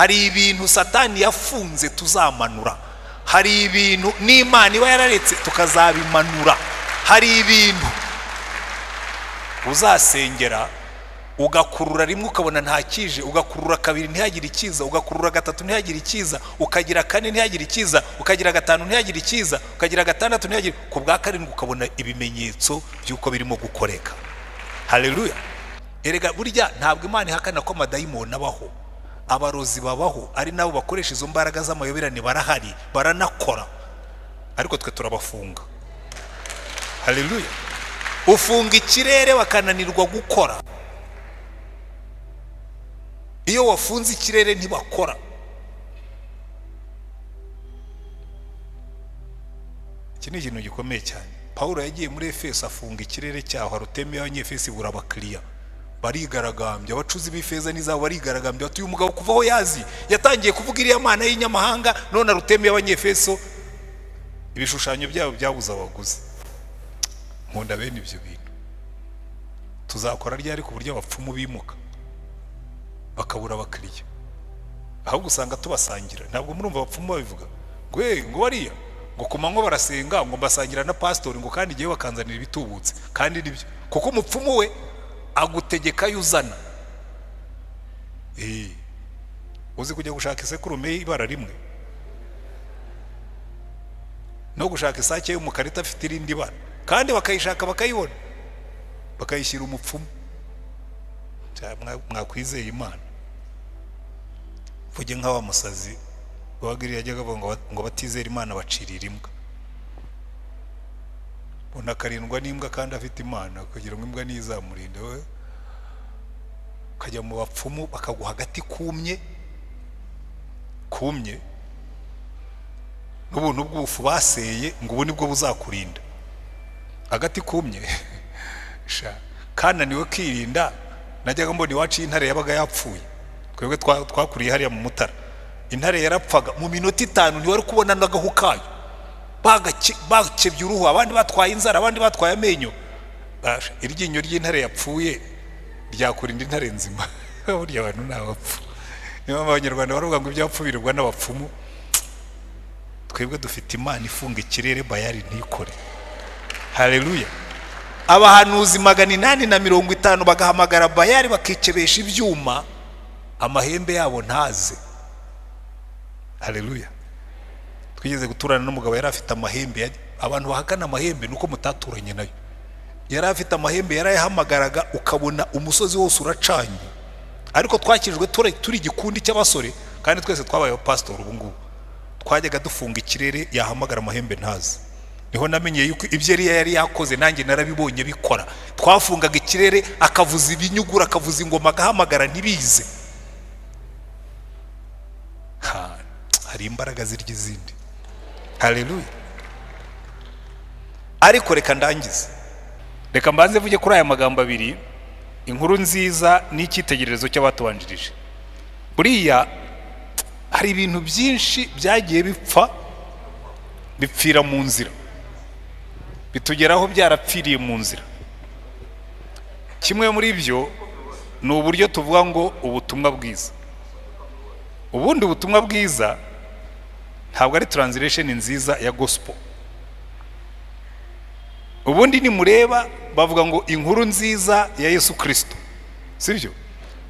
Hari ibintu Satani yafunze tuzamanura, hari ibintu n'Imana iba yararetse tukazabimanura, hari ibintu uzasengera ugakurura rimwe ukabona ntakije, ugakurura kabiri ntihagire ikiza, ugakurura gatatu ntihagire ikiza, ukagira kane ntihagire ikiza, ukagira gatanu ntihagire ikiza, ukagira gatandatu ntihagire, ku bwa karindwi ukabona ibimenyetso by'uko birimo gukoreka. Haleluya! Erega burya ntabwo Imana ihakana ko amadayimoni abaho, abarozi babaho, ari nabo bakoresha izo mbaraga z'amayoberane, barahari, baranakora, ariko twe turabafunga. Haleluya! Ufunga ikirere bakananirwa gukora. Iyo wafunze ikirere ntibakora. Iki ni ikintu gikomeye cyane. Pawulo yagiye muri Efeso afunga ikirere cyaho, Arutemi y'Abanyefeso ibura abakiriya, barigaragambya, abacuzi b'ifeza n'izabo barigaragambya, bati uyu mugabo kuva aho yazi yatangiye kuvuga iriya mana y'inyamahanga, none Arutemi y'Abanyefeso ibishushanyo byabo byabuze abaguzi. Nkunda bene ibyo bintu. Tuzakora ryari ku buryo abapfumu bimuka bakabura abakiriya? Ahubwo usanga tubasangira. Ntabwo murumva abapfumu babivuga ngo hey, ngo bariya ngo ku manywa barasenga, ngo mbasangira na pasitori, ngo kandi igihe bakanzanira ibitubutse. Kandi nibyo, kuko umupfumu we agutegeka ayo uzana. Uzi kujya gushaka isekurume y'ibara rimwe no gushaka isake y'umukara idafite irindi bara, kandi bakayishaka bakayibona, bakayishyira umupfumu. Mwakwizeye Imana. Vuge nka wa musazi wagiriye yajyaga avuga ngo batizera Imana bacirira imbwa. Ubona akarindwa n'imbwa kandi afite Imana, kugira ngo imbwa ntizamurinda. We ukajya mu bapfumu bakaguha agati kumye kumye n'ubuntu bw'ubufu baseye, ngo ubu nibwo buzakurinda. Agati kumye kananiwe kirinda. Najyaga mbona iwacu y'intare yabaga yapfuye, twebwe twakuriye hariya mu Mutara, intare yarapfaga mu minota 5 ntiwari kubona n'agahu kayo, bakebye uruhu, abandi batwaye inzara, abandi batwaye amenyo. Iryinyo ry'intare yapfuye ryakurinda intare nzima? Burya abantu ni abapfu. Niyo mpamvu Abanyarwanda baravuga ngo ibyapfu birirwa n'abapfumu. Twebwe dufite Imana ifunga ikirere, bayari ntikore. Haleluya! Abahanuzi 850 bagahamagara bayari, bakikebesha ibyuma, amahembe yabo ntaze. Haleluya! Twigeze guturana n'umugabo yari afite amahembe. Abantu bahakana amahembe nuko mutaturanye nayo. Yari afite amahembe, yarayahamagaraga ukabona umusozi wose uracanye. Ariko twakijwe turi igikundi cy'abasore, kandi twese twabaye abapasitori ubu ngubu. Twajyaga dufunga ikirere, yahamagara amahembe ntaze. Niho namenye yuko ibyo Eliya yari yakoze nanjye narabibonye bikora. Twafungaga ikirere, akavuza ibinyugura, akavuza ingoma, agahamagara ntibize. Hari imbaraga zirya izindi. Haleluya! Ariko reka ndangize, reka mbanze mvuge kuri aya magambo abiri, inkuru nziza n'icyitegererezo cy'abatubanjirije. Buriya hari ibintu byinshi byagiye bipfa, bipfira mu nzira, bitugeraho byarapfiriye mu nzira. Kimwe muri byo ni uburyo tuvuga ngo ubutumwa bwiza. Ubundi ubutumwa bwiza ntabwo ari translation nziza ya gospel. Ubundi nimureba bavuga ngo inkuru nziza ya Yesu Kristo, sibyo?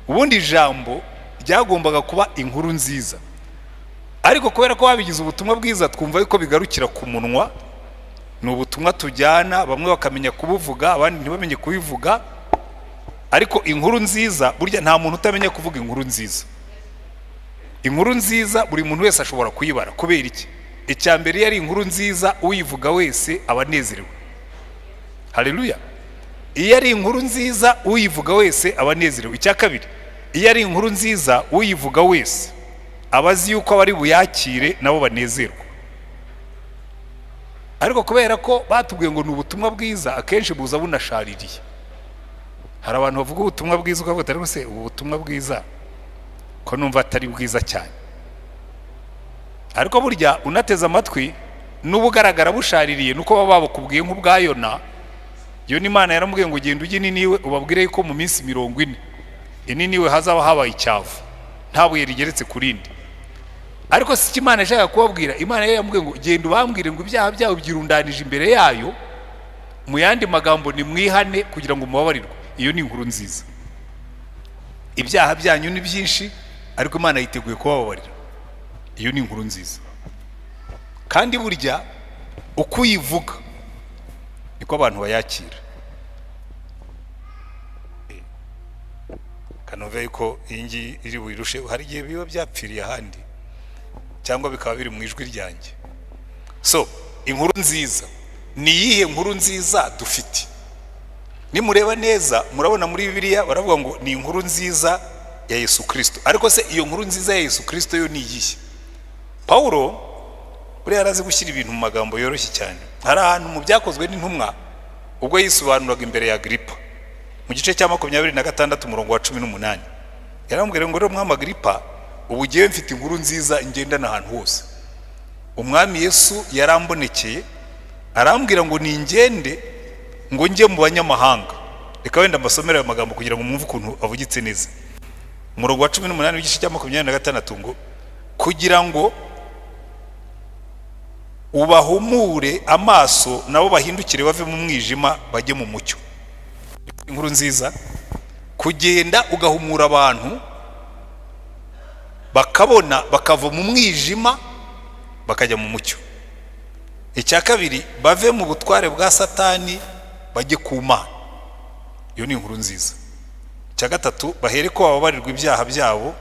Ubundi ijambo ryagombaga kuba inkuru nziza, ariko kubera ko babigize ubutumwa bwiza twumva yuko bigarukira ku munwa. Ni ubutumwa tujyana, bamwe bakamenya kubuvuga, abandi ntibamenye kubivuga. Ariko inkuru nziza, burya nta muntu utamenya kuvuga inkuru nziza. Inkuru nziza buri muntu wese ashobora kuyibara. Kubera iki? Icya mbere, iyo ari inkuru nziza uyivuga wese aba anezerewe. Haleluya! Iyo ari inkuru nziza uyivuga wese aba anezerewe. Icya kabiri, iyo ari inkuru nziza uyivuga wese aba azi yuko abari buyakire nabo banezerwa. Ariko kubera ko batubwiye ngo ni ubutumwa bwiza, akenshi buza bunashaririye. Hari abantu bavuga ubutumwa bwiza ukavuga ariko se ubu butumwa bwiza ko numva atari bwiza cyane? Ariko burya unateze amatwi n'ubugaragara bushaririye, nuko baba babukubwiye nk'ubwa Yona. Yona Imana yaramubwiye ngo ugende ujye i Niniwe ubabwire yuko mu minsi 40 i Niniwe hazaba habaye icyavu. Nta buye rigeretse ku rindi. Ariko si icyo Imana yashakaga kubabwira. Imana yari yamubwiye ngo: "Genda ubambwire ngo ibyaha byabo byirundanije imbere yayo." Mu yandi magambo, ni mwihane kugira ngo mubabarirwe. Iyo ni inkuru nziza. Ibyaha byanyu ni byinshi, ariko Imana yiteguye kubababarira. Iyo ni inkuru nziza. Kandi burya uko uyivuga niko abantu bayakira. Kanumve yuko iyi ngiyi iri buyirushe. Hari igihe biba byapfiriye ahandi cyangwa bikaba biri mu ijwi ryanjye. So, inkuru nziza ni iyihe? Nkuru nziza dufite, nimureba neza murabona muri Bibiliya baravuga ngo ni inkuru nziza ya Yesu Kirisito. Ariko se iyo nkuru nziza ya Yesu Kirisito yo ni iyihe? Pawulo buriya yarazi gushyira ibintu mu magambo yoroshye cyane. Hari ahantu mu Byakozwe n'Intumwa, ubwo yisobanuraga imbere ya Agiripa, mu gice cya 26, umurongo wa 18, yaramubwira ngo: "Rero mwami Agiripa, ubu ngewe mfite inkuru nziza ngendana ahantu hose. Umwami Yesu yarambonekeye, arambwira ngo ningende, ngo njye mu banyamahanga." Reka wenda mbasomere ayo magambo kugira ngo mwumve ukuntu avugitse neza. Umurongo wa 18 w'igice cya 26 ngo: "Kugira ngo ubahumure amaso, nabo bahindukire bave mu mwijima bajye mu mucyo." Inkuru nziza, kugenda ugahumura abantu bakabona, bakava mu mwijima bakajya mu mucyo. Icya kabiri, bave mu butware bwa Satani bajye ku Mana. Iyo ni inkuru nziza. Icya gatatu, bahere ko bababarirwa ibyaha byabo,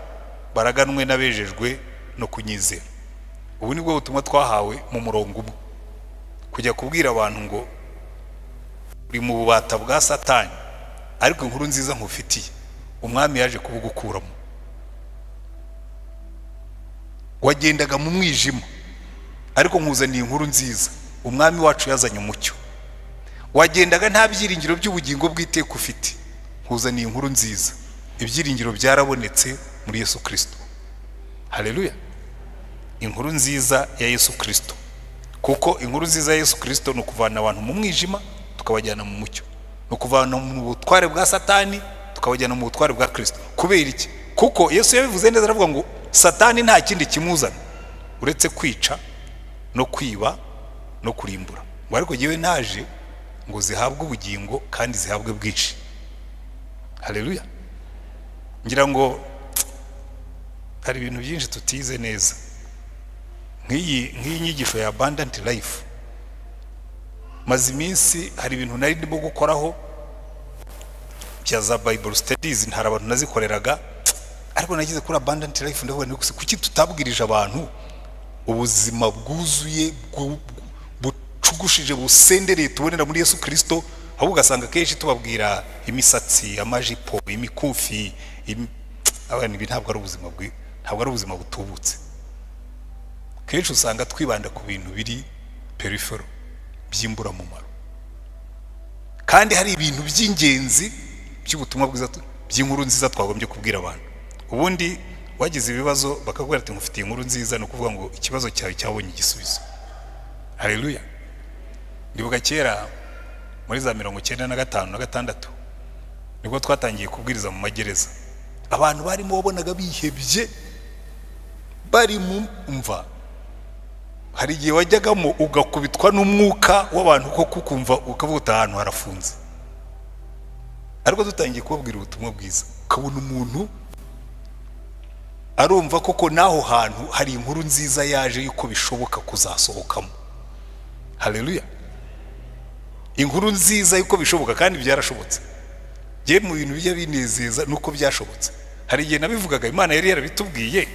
baraganwe n'abejejwe no kunyizera. Ubu ni bwo butumwa twahawe mu murongo umwe: kujya kubwira abantu ngo uri mu bubata bwa Satani, ariko inkuru nziza nkufitiye, Umwami yaje kubugukuramo. Wagendaga mu mwijima, ariko nkuzaniye inkuru nziza, Umwami wacu yazanye umucyo. Wagendaga nta byiringiro by'ubugingo bw'iteka ufite, nkuzaniye inkuru nziza, ibyiringiro byarabonetse muri Yesu Kirisito. Haleluya! Inkuru nziza ya Yesu Kirisito. Kuko inkuru nziza ya Yesu Kirisito ni ukuvana abantu mu mwijima tukabajyana mu mucyo, ni ukuvana mu butware bwa Satani tukabajyana mu butware bwa Kirisito. Kubera iki? Kuko Yesu yabivuze neza, aravuga ngo Satani nta kindi kimuzana uretse kwica no kwiba no kurimbura, ngo ariko jyewe naje ngo zihabwe ubugingo kandi zihabwe bwinshi. Haleluya! Ngira ngo hari ibintu byinshi tutize neza, nk'iyi nyigisho ya abundant life. Maze iminsi hari ibintu nari ndimo gukoraho bya za Bible studies, ntari abantu nazikoreraga, ariko nageze kuri abundant life ndavuga nti: "Kuki tutabwirije abantu ubuzima bwuzuye, bucugushije, busendereye tubonera muri Yesu Kirisito?" Ahubwo ugasanga akenshi tubabwira imisatsi, amajipo, imikufi. Abantu, ibi ntabwo ari ubuzima, ntabwo ari ubuzima butubutse. Kenshi usanga twibanda ku bintu biri peripheral, by'imburamumaro, kandi hari ibintu by'ingenzi by'ubutumwa bwiza, by'inkuru nziza twagombye kubwira abantu. Ubundi wagize ibibazo bakakubwira ati: "Nkufitiye inkuru nziza," ni ukuvuga ngo ikibazo cyawe cyabonye igisubizo. Haleluya! Ndibuka kera muri za 95 na 6, nibwo twatangiye kubwiriza mu magereza. Abantu barimo wabonaga bihebye, bari mu mva. Hari igihe wajyagamo ugakubitwa n'umwuka w'abantu koko, ukumva ukavuga uti: "Ahantu harafunze." Ariko dutangiye kubabwira ubutumwa bwiza, ukabona umuntu arumva koko n'aho hantu hari inkuru nziza yaje yuko bishoboka kuzasohokamo. Haleluya! Inkuru nziza yuko bishoboka, kandi byarashobotse. Njye mu bintu bijya binezeza nuko byashobotse. Hari igihe nabivugaga, Imana yari yarabitubwiye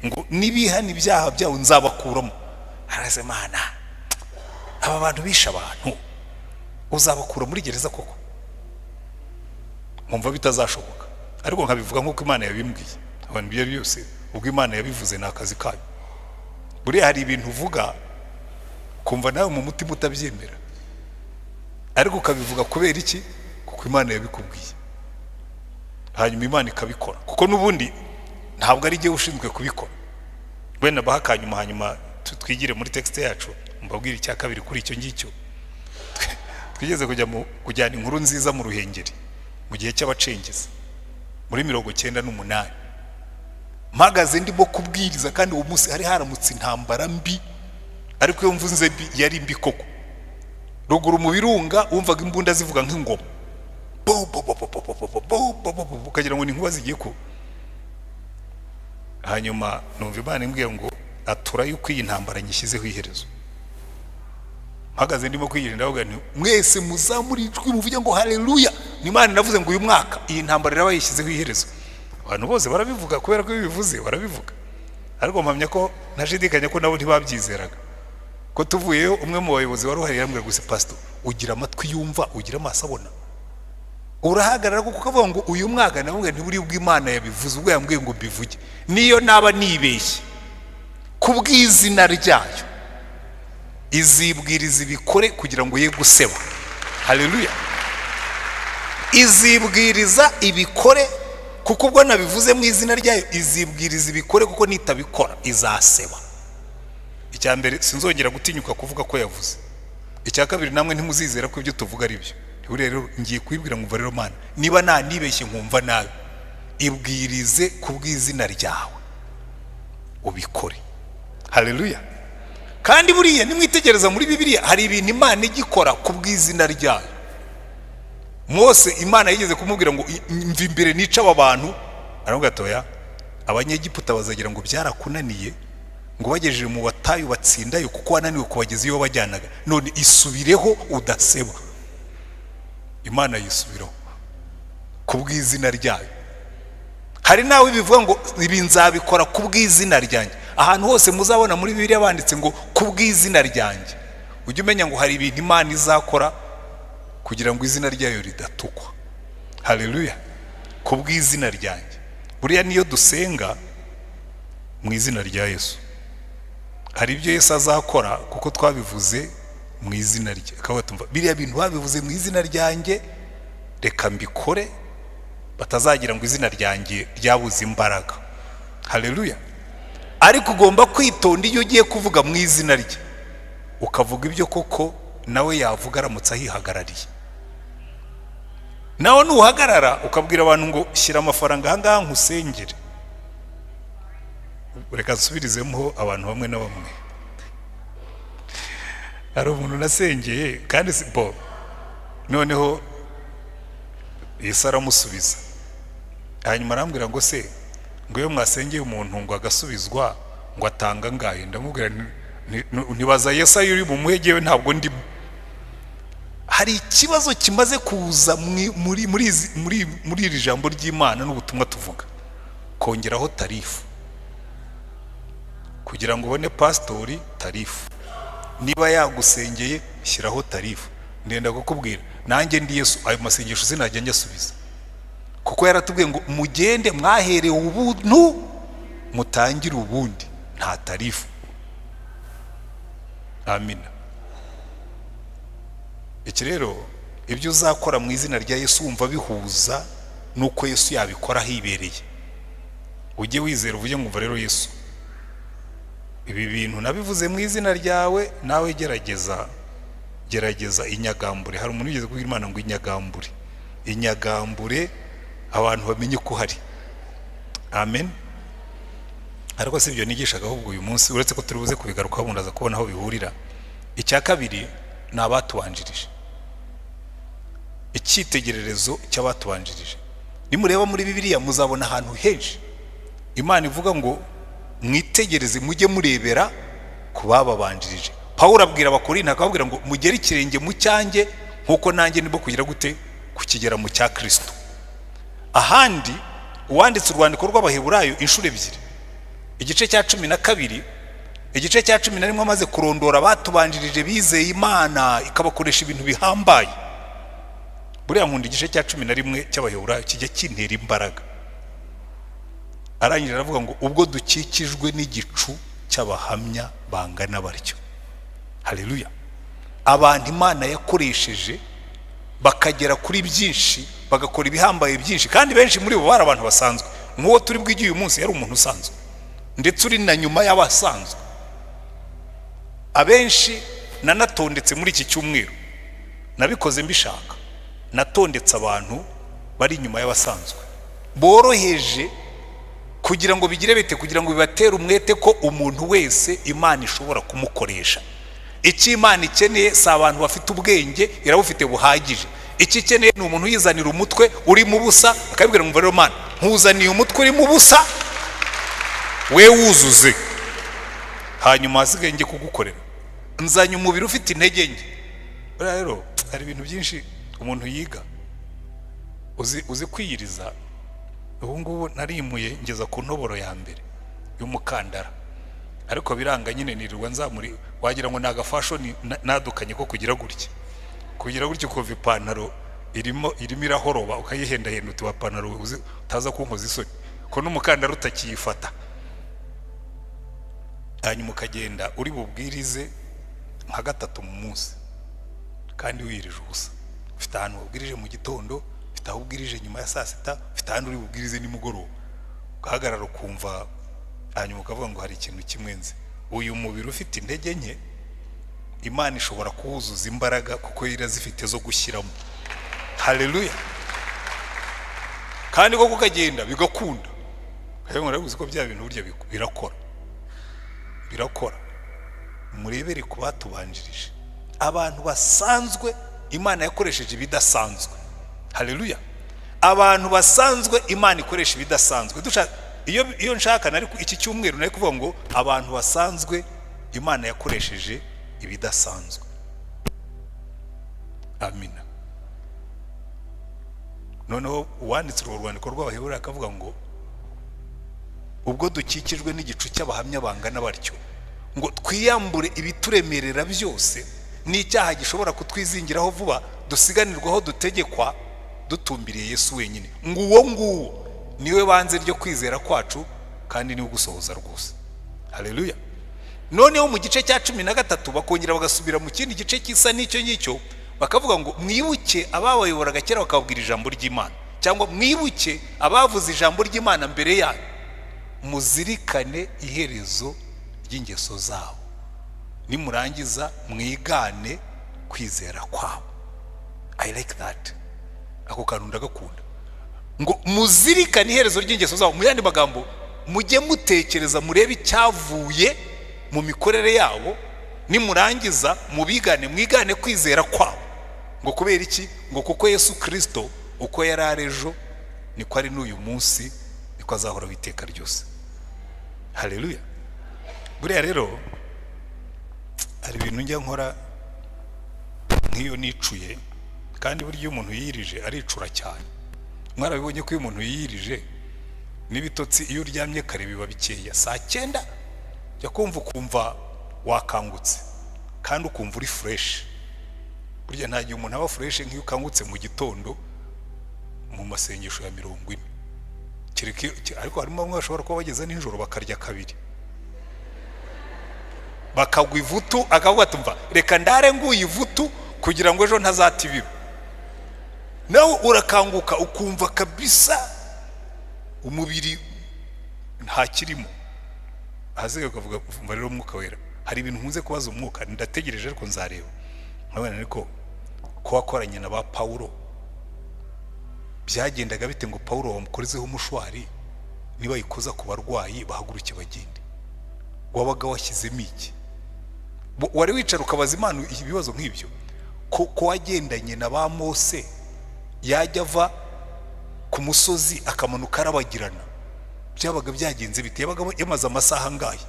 ngo nibihana ibyaha byabo nzabakuramo. Haraze Mana, aba bantu bishe abantu uzabakura muri gereza koko? Nkumva bitazashoboka, ariko nkabivuga nk'uko Imana yabimbwiye. Abantu, ibyo byose ubwo Imana yabivuze ni akazi kayo. Buriya hari ibintu uvuga ukumva nawe mu mutima utabyemera, ariko ukabivuga. Kubera iki? Kuko Imana yabikubwiye, hanyuma Imana ikabikora, kuko n'ubundi ntabwo ari jyewe ushinzwe kubikora. Wenda baha akanyuma, hanyuma twigire muri texte yacu, mbabwire icya kabiri kuri icyo ngicyo. Twigeze kujya mu kujyana inkuru nziza mu Ruhengeri mu gihe cy'abacengezi muri 98. Mpagaze ndimo kubwiriza, kandi uwo munsi hari haramutse intambara mbi, ariko iyo mvuze mbi, yari mbi koko. Ruguru mu birunga wumvaga imbunda zivuga nk'ingoma, bo bo bo bo bo bo bo bo bo bo bo, ukagira ngo ni inkuba zigiye ku. Hanyuma numva Imana imbwiye ngo atura yuko iyi ntambara nyishyizeho iherezo. Mpagaze ndimo kwigisha, ndavuga nti: "Mwese muzamure ijwi muvuge ngo haleluya." Ni Imana inavuze ngo uyu mwaka iyi ntambara iraba yishyizeho iherezo. Abantu bose barabivuga, kubera ko iyo bivuze barabivuga, ariko mpamya ko ntashidikanya ko nabo ntibabyizeraga. Ko tuvuyeyo, umwe mu bayobozi wari uhari yarambwira gusa: "Pastor, ugira amatwi yumva, ugira amaso abona, urahagarara kuko ukavuga ngo uyu mwaka." Navuga ntiburi ubwo Imana yabivuze, ubwo yambwiye ngo mbivuge, niyo naba nibeshye, ku bw'izina ryayo izibwiriza ibikore kugira ngo ye guseba. Haleluya! Izibwiriza ibikore, kuko ubwo nabivuze mu izina ryayo, izibwiriza ibikore, kuko nitabikora izaseba. Icya mbere, sinzongera gutinyuka kuvuga ko yavuze. Icya kabiri, namwe ntimuzizera ko ibyo tuvuga ari byo. Rero ngiye kubibwira ngo: "Rero Mana, niba nanibeshye nkumva nabi, ibwirize ku bw'izina ryawe ubikore." Haleluya! Kandi buriya nimwitegereza muri Bibiliya, hari ibintu Imana igikora ku bw'izina ryayo. Mose, Imana yigeze kumubwira ngo: "Mva imbere nica aba bantu." Aravuga ati: "Oya, Abanyegiputa bazagira ngo byarakunaniye, ngo bagejeje mu batayu batsindayo kuko wananiwe kubageza iyo wabajyanaga. None isubireho udaseba." Imana yisubiraho ku bw'izina ryayo. Hari nawe bivuga ngo ibi nzabikora ku bw'izina ryanjye. Ahantu hose muzabona muri Bibiliya banditse ngo ku bw'izina ryanjye, ujye umenya ngo hari ibintu Imana izakora kugira ngo izina ryayo ridatukwa. Haleluya! Ku bw'izina ryanjye. Buriya niyo dusenga mu izina rya Yesu, hari ibyo Yesu azakora kuko twabivuze mu izina rye. Akaba tumva biriya bintu babivuze mu izina ryanjye, reka mbikore, batazagira ngo izina ryanjye ryabuze imbaraga. Haleluya! Ariko ugomba kwitonda iyo ugiye kuvuga mu izina rye, ukavuga ibyo koko nawe yavuga aramutse ahihagarariye. Nawe nuhagarara ukabwira abantu ngo shyira amafaranga ahangaha nkusengere. Reka nsubirizemo abantu bamwe na bamwe. Hari umuntu nasengeye, kandi si bo, noneho Yesu aramusubiza. Hanyuma arambwira ngo: "Se ngo iyo mwasengeye umuntu ngo agasubizwa, ngo atanga angahe?" Ndamubwira ntibaza Yesu ayo uri bumuhe, jyewe ntabwo ndimo. Hari ikibazo kimaze kuza muri iri jambo ry'Imana n'ubutumwa tuvuga, kongeraho tarifu kugira ngo ubone pasitori, tarifu niba yagusengeye shyiraho tarifu. Ndenda kukubwira, nanjye ndi Yesu, ayo masengesho sinajya njyasubiza, kuko yaratubwiye ngo mugende mwaherewe ubuntu, mutangire ubundi, nta tarifu. Amina. Iki rero, ibyo uzakora mu izina rya Yesu wumva bihuza n'uko Yesu yabikora hibereye, ujye wizera uvuge ngo: "Rero Yesu, ibi bintu nabivuze mu izina ryawe, nawe gerageza, gerageza inyagambure." Hari umuntu wigeze kubwira Imana ngo inyagambure, inyagambure, abantu bamenye ko uhari. Amen. Ariko si ibyo nigishaga ahubwo uyu munsi, uretse ko turi buze kubigarukaho, muraza kubona aho bihurira. Icya kabiri ni abatubanjirije, icyitegererezo cy'abatubanjirije. Nimureba muri Bibiliya, muzabona ahantu henshi Imana ivuga ngo mwitegereze, mujye murebera ku bababanjirije. Pawulo abwira Abakorinto, akababwira ngo mugere ikirenge mu cyanjye nk'uko nanjye ndimo kugira gute? Kukigera mu cya Kirisito. Ahandi, uwanditse urwandiko rw'Abaheburayo inshuro ebyiri, igice cya 12, igice cya 11, amaze kurondora abatubanjirije bizeye Imana ikabakoresha ibintu bihambaye. Buriya nkunda igice cya 11 cy'Abaheburayo, kijya kintera imbaraga. Arangije aravuga ngo ubwo dukikijwe n'igicu cy'abahamya bangana batyo, haleluya, abantu Imana yakoresheje bakagera kuri byinshi, bagakora ibihambaye byinshi, kandi benshi muri bo bari abantu basanzwe. Nk'uwo turi bwige uyu munsi yari umuntu usanzwe, ndetse uri na nyuma y'abasanzwe. Abenshi nanatondetse muri iki cyumweru, nabikoze mbishaka, natondetse abantu bari inyuma y'abasanzwe boroheje, Kugira ngo bigire bite? Kugira ngo bibatere umwete ko umuntu wese Imana ishobora kumukoresha. Icyo Imana ikeneye si abantu bafite ubwenge, irabufite buhagije. Icyo ikeneye ni umuntu uyizanira umutwe urimo ubusa, akabibwira ngo: "Rero Mana, nkuzaniye umutwe urimo ubusa, we wuzuze, hanyuma hasigaye njye kugukorera. Nzanye umubiri ufite intege nke." Buriya rero hari ibintu byinshi umuntu yiga. Uzi kwiyiriza? Ubu ngubu narimuye ngeza ku ntoboro ya mbere y'umukandara, ariko biranga nyine, nirirwa nzamuri, wagira ngo ni agafashion nadukanye ko kugira gutya, ukumva ipantaro irimo irahoroba, ukayihendahenda uti: "Wa pantaro uzi utaza kunkoza isoni," ko n'umukandara utakiyifata. Hanyuma ukagenda uri bubwirize nka gatatu mu munsi kandi wiyirije ubusa. Ufite ahantu wabwirije mu gitondo, ufite aho ubwirije nyuma ya saa sita, ufite ahandi uri bubwirize nimugoroba, ugahagarara ukumva, hanyuma ukavuga ngo: "Hari ikintu kimwe nzi: uyu mubiri ufite intege nke, Imana ishobora kuwuzuza imbaraga, kuko yo irazifite zo gushyiramo." Haleluya! Kandi koko ukagenda bigakunda. Kandi murabizi ko bya bintu burya birakora, birakora. Murebere ku batubanjirije, abantu basanzwe Imana yakoresheje ibidasanzwe. Haleluya! Abantu basanzwe Imana ikoresha ibidasanzwe. Iyo nshaka nari iki cyumweru nari kuvuga ngo abantu basanzwe Imana yakoresheje ibidasanzwe. Amina. Noneho uwanditse urwo rwandiko rw'Abaheburayo akavuga ngo ubwo dukikijwe n'igicu cy'abahamya bangana batyo, ngo twiyambure ibituremerera byose n'icyaha gishobora kutwizingiraho vuba, dusiganirwaho dutegekwa dutumbiriye Yesu wenyine, ngo uwo nguwo niwe banze ryo kwizera kwacu kandi niwe ugusohoza rwose. Haleluya! Noneho mu gice cya 13 bakongera bagasubira mu kindi gice gisa n'icyo ngicyo, bakavuga ngo mwibuke ababayoboraga kera bakababwira ijambo ry'Imana, cyangwa mwibuke abavuze ijambo ry'Imana mbere yanyu, muzirikane iherezo ry'ingeso zabo, nimurangiza mwigane kwizera kwabo. I like that. Ako kantu ndagakunda, ngo muzirikane iherezo ry'ingeso zabo. Mu yandi magambo, mujye mutekereza, murebe icyavuye mu mikorere yabo, nimurangiza mubigane, mwigane kwizera kwabo. Ngo kubera iki? Ngo kuko Yesu Kirisito uko yari ari ejo niko ari n'uyu munsi, niko azahoraho iteka ryose. Haleluya! Buriya rero hari ibintu njya nkora nk'iyo nicuye, kandi burya iyo umuntu yiyirije aricura cyane. Mwarabibonye ko iyo umuntu yiyirije n'ibitotsi, iyo uryamye kare biba bikeya. Saa 9 jya kumva ukumva wakangutse kandi ukumva uri fresh. Burya nta gihe umuntu aba fresh nk'iyo ukangutse mu gitondo mu masengesho ya 40. Kereka ariko harimo bamwe bashobora kuba bageze nijoro bakarya kabiri, bakagwa ivutu, akavuga ati: "Mva reka ndare nguye ivutu kugira ngo ejo ntazata ibiro." Nawe urakanguka ukumva kabisa umubiri ntakirimo. Ahasigaye ukavuga: "Umva rero Umwuka Wera, hari ibintu nkunze kubaza Umwuka, ndategereje ariko nzareba." Nkabona ariko ko wakoranye na ba Pawulo, byagendaga bite ngo Pawulo bamukorezeho umushwari, niba yikoza ku barwayi bahaguruke bagende? Wabaga washyizemo iki? Wari wicara ukabaza Imana ibibazo nk'ibyo? Ko wagendanye na ba Mose, yajya ava ku musozi akamanuka arabagirana, byabaga byagenze bite? Yabaga yamaze amasaha angahe?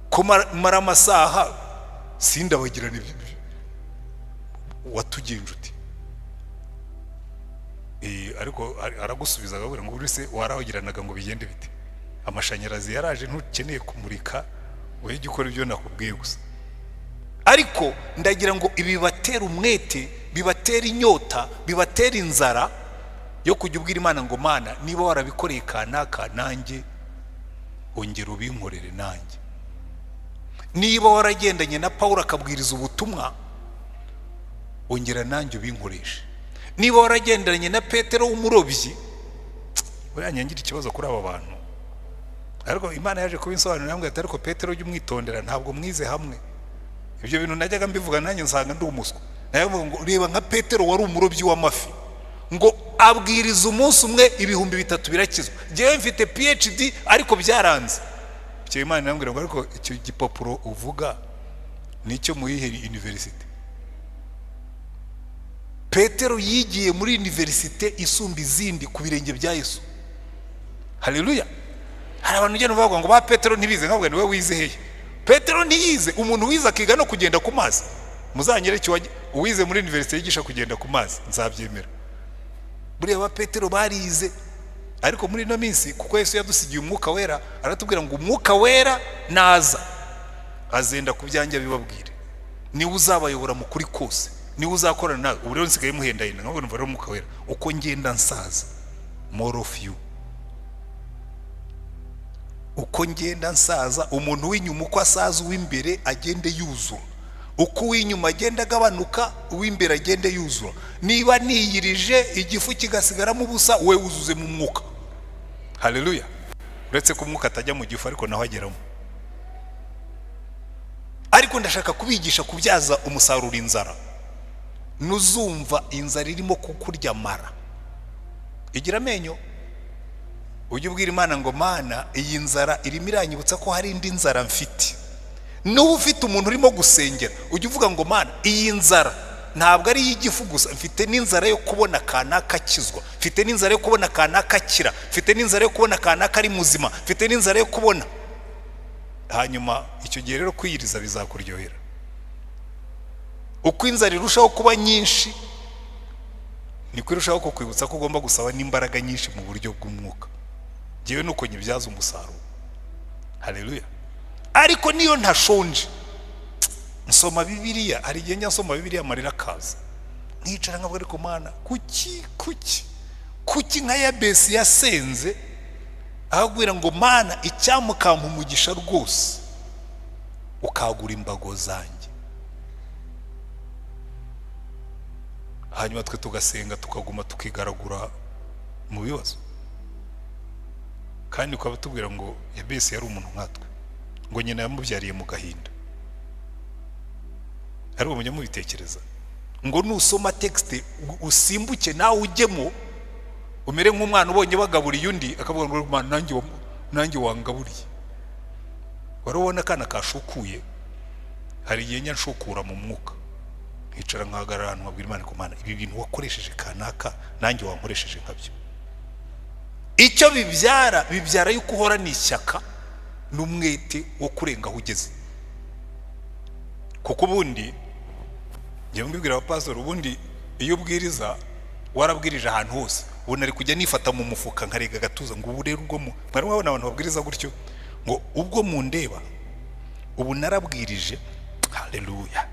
Ko mara amasaha sindabagirana, watugenje uti? Ariko aragusubiza akabwira ngo buri se warabagiranaga ngo bigende bite? Amashanyarazi yaraje, ntukeneye kumurika, wowe jya ukora ibyo nakubwiye gusa. Ariko ndagira ngo ibi bibatera umwete, bibatera inyota, bibatera inzara yo kujya ubwira Imana ngo: "Mana, niba warabikoreye kanaka, nanjye ongera ubinkorere nanjye. Niba waragendanye na Paul akabwiriza ubutumwa, ongera nanjye ubinkoreshe. Niba waragendanye na Petero w'umurobyi." Buriya ngira ikibazo kuri aba bantu, ariko Imana yaje kubinsobanurira, yambwira ati: "Ariko Petero ujye umwitondera, ntabwo mwize hamwe." Ibyo bintu najyaga mbivuga nanjye nsanga ndi umuswa. Nawe ngo reba nka Petero wari umurobyi w'amafi, ngo Abwiriza umunsi umwe, 3000 birakizwa. Ngewe mfite PhD ariko byaranze. Icyo Imana irambwira ngo: "Ariko icyo gipapuro uvuga nicyo mu yihe université?" Petero yigiye muri université isumba izindi ku birenge bya Yesu. Haleluya! Hari abantu ugenda uvuga ngo ba Petero ntibize, nkavuga: "Niwe wize hehe?" Petero ntiyize. Umuntu wize akiga no kugenda ku mazi, muzanyereke uwize muri université yigisha kugenda ku mazi, nzabyemera. Buriya ba Petero barize. Ariko muri ino minsi, kuko Yesu yadusigiye Umwuka Wera, aratubwira ngo Umwuka Wera naza azenda ku byanjye abibabwire, niwe uzabayobora mu kuri kose, niwe uzakorana nawe. Ubu rero nsigaye muhendahenda, nkavuga: "Numva rero Umwuka Wera, uko ngenda nsaza, more of you." Uko ngenda nsaza, umuntu w'inyuma uko asaza, uw'imbere agende yuzura. Uko uw'inyuma agenda agabanuka, uw'imbere agende yuzura. Niba niyirije igifu kigasigaramo ubusa, we wuzuze mu mwuka. Haleluya! Uretse ko umwuka atajya mu gifu, ariko naho ageramo. Ariko ndashaka kubigisha kubyaza umusaruro inzara. Nuzumva inzara irimo kukurya amara, igira amenyo, ujye ubwira Imana ngo: "Mana, iyi nzara irimo iranyibutsa ko hari indi nzara mfite." N'uba ufite umuntu urimo gusengera, ujye uvuga ngo: "Mana, iyi nzara ntabwo ari iy'igifu gusa, mfite n'inzara yo kubona kanaka akizwa, mfite n'inzara yo kubona kanaka akira, mfite n'inzara yo kubona kanaka ari muzima, mfite n'inzara yo kubona." Hanyuma icyo gihe rero kwiyiriza bizakuryohera. Uko inzara irushaho kuba nyinshi, niko irushaho kukwibutsa ko ugomba gusaba n'imbaraga nyinshi mu buryo bw'umwuka. Ngewe nuko nyibyaza umusaruro. Haleluya! Ariko niyo ntashonje, nsoma Bibiliya. Hari igihe njya nsoma Bibiliya amarira akaza, nkicara nkavuga: "Ariko Mana, kuki, kuki, kuki?" Nka Yabesi yasenze ahagwira ngo: "Mana, icyamukampa umugisha rwose ukagura imbago zanjye." Hanyuma twe tugasenga, tukaguma tukigaragura mu bibazo. Kandi ukaba tubwira ngo Yabesi yari umuntu nkatwe, ngo nyina yamubyariye mu gahinda. Ariko mujya mubitekereza ngo nusoma texte usimbuke nawe ujyemo, umere nk'umwana ubonye bagaburiye undi akavuga ngo: "Mana, nanjye wangaburiye." Wari ubona akana kashukuye? Hari igihe njya nshukura mu mwuka, nkicara nkahagarara ahantu, nkabwira Imana ko: "Mana, ibi bintu wakoresheje kanaka, nanjye wankoresheje nkabyo." Icyo bibyara, bibyara yuko uhorana ishyaka n'umwete wo kurenga aho ugeze. Kuko ubundi njyewe mbibwira abapasitori, ubundi iyo ubwiriza warabwirije ahantu hose, ubu nari kujya nifata mu mufuka nkarega agatuza ngo ubu rero ubwo mwari mwabona abantu babwiriza gutyo ngo: "Ubwo mundeba ubu narabwirije, haleluya,"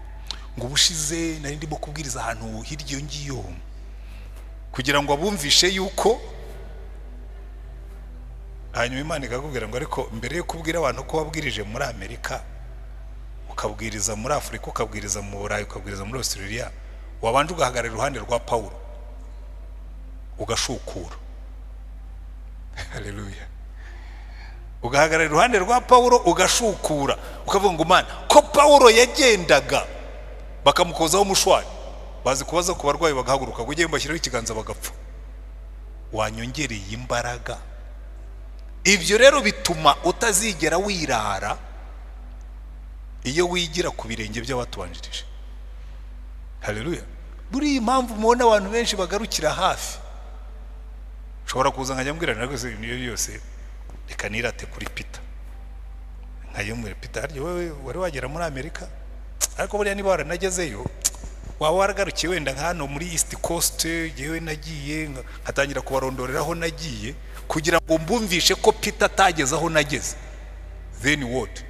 ngo: "Ubushize nari ndimo kubwiriza ahantu hirya iyo ngiyo," kugira ngo abumvishe yuko. Hanyuma Imana ikakubwira ngo: "Ariko mbere yo kubwira abantu ko wabwirije muri Amerika, ukabwiriza muri Afurika, ukabwiriza mu Burayi, ukabwiriza muri Australia, wabanje ugahagarara iruhande rwa Pawulo ugashukura." Haleluya! Ugahagarara iruhande rwa Pawulo ugashukura, ukavuga ngo: "Mana, ko Pawulo yagendaga bakamukozaho umushwari, bazi kubaza ku barwayi bagahaguruka, ngo ujye bashyiraho ikiganza bagapfa, wanyongereye imbaraga." Ibyo rero bituma utazigera wirara iyo wigira ku birenge by'abatubanjirije. Haleluya! Buriya impamvu mubona abantu benshi bagarukira hafi, nshobora kuza nkajya mbwira rwose niyo yose: "Reka nirate kuri Peter." Nkayumwira: "Peter, harya wowe wari wagera muri Amerika? Ariko buriya niba waranagezeyo, waba waragarukiye wenda nka hano muri East Coast. Yewe nagiye," nkatangira kubarondorera aho nagiye kugira ngo mbumvishe ko Peter atageze aho nageze. Then what?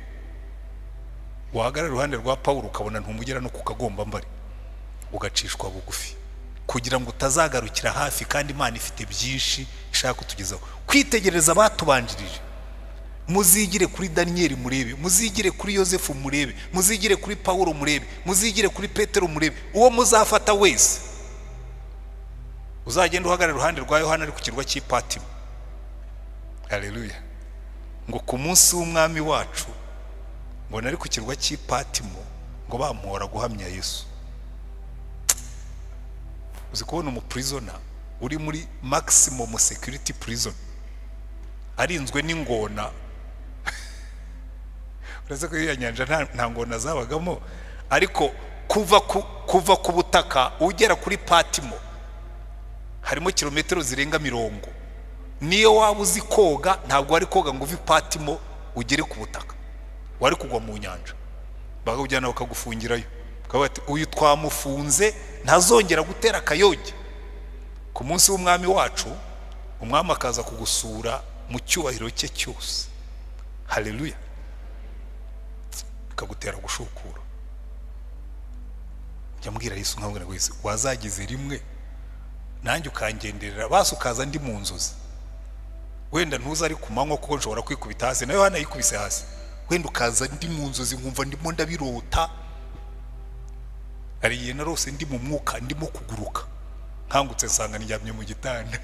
Wahagarara iruhande rwa Paul ukabona ntumugera no ku kagombambari, ugacishwa bugufi kugira ngo utazagarukira hafi. Kandi Imana ifite byinshi ishaka kutugezaho. Kwitegereza abatubanjirije, muzigire kuri Daniyeli murebe, muzigire kuri Yosefu murebe, muzigire kuri Pawulo murebe, muzigire kuri Petero murebe. Uwo muzafata wese, uzagenda uhagarara iruhande rwa Yohana ari ku kirwa cy'Ipatimo. Haleluya! Ngo ku munsi w'Umwami wacu, ngo nari ku kirwa cy'Ipatimo, ngo bamuhora guhamya Yesu. Uzi kubona umuprisoner Uri muri maximum security prison, arinzwe n'ingona. Uretse ko iriya nyanja nta ngona zabagamo, ariko kuva ku butaka ugera kuri Patimo harimo kilometero zirenga 40. Niyo waba uzi koga, ntabwo wari koga ngo uve i Patimo ugere ku butaka, wari kugwa mu nyanja. Bakakujyana bakagufungirayo, bakavuga bati: "Uyu twamufunze, ntazongera gutera akayoge." Ku munsi w'umwami wacu, umwami akaza kugusura mu cyubahiro cye cyose, haleluya, bikagutera gushukura. Njya mbwira Yesu, nkabwira ngo: "Yesu, wazagize rimwe nanjye ukangenderera, basi ukaza ndi mu nzozi. Wenda ntuza ari ku manywa, kuko nshobora kwikubita hasi." Na Yohana yikubise hasi. "Wenda ukaza ndi mu nzozi, nkumva ndimo ndabirota." Hari igihe narose ndi mu mwuka, ndimo kuguruka, nkangutse nsanga ndyamye mu gitanda.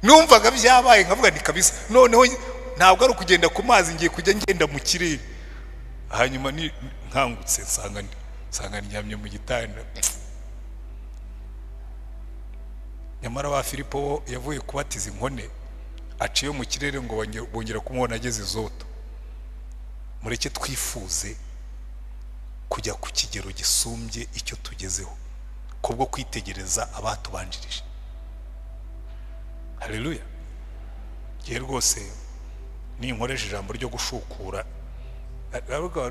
Numvaga byabaye, nkavuga ni kabisa, noneho ntabwo ari ukugenda ku mazi, ngiye kujya ngenda mu kirere. Hanyuma ni nkangutse nsanga ndyamye mu gitanda. Nyamara ba Filipo bo yavuye kubatiza inkone, aciye mu kirere, ngo bongera kumubona ageze izoto. Mureke twifuze kujya ku kigero gisumbye icyo tugezeho kubwo kwitegereza abatubanjirije. Haleluya! Ngewe rwose ninkoresha ijambo ryo gushukura,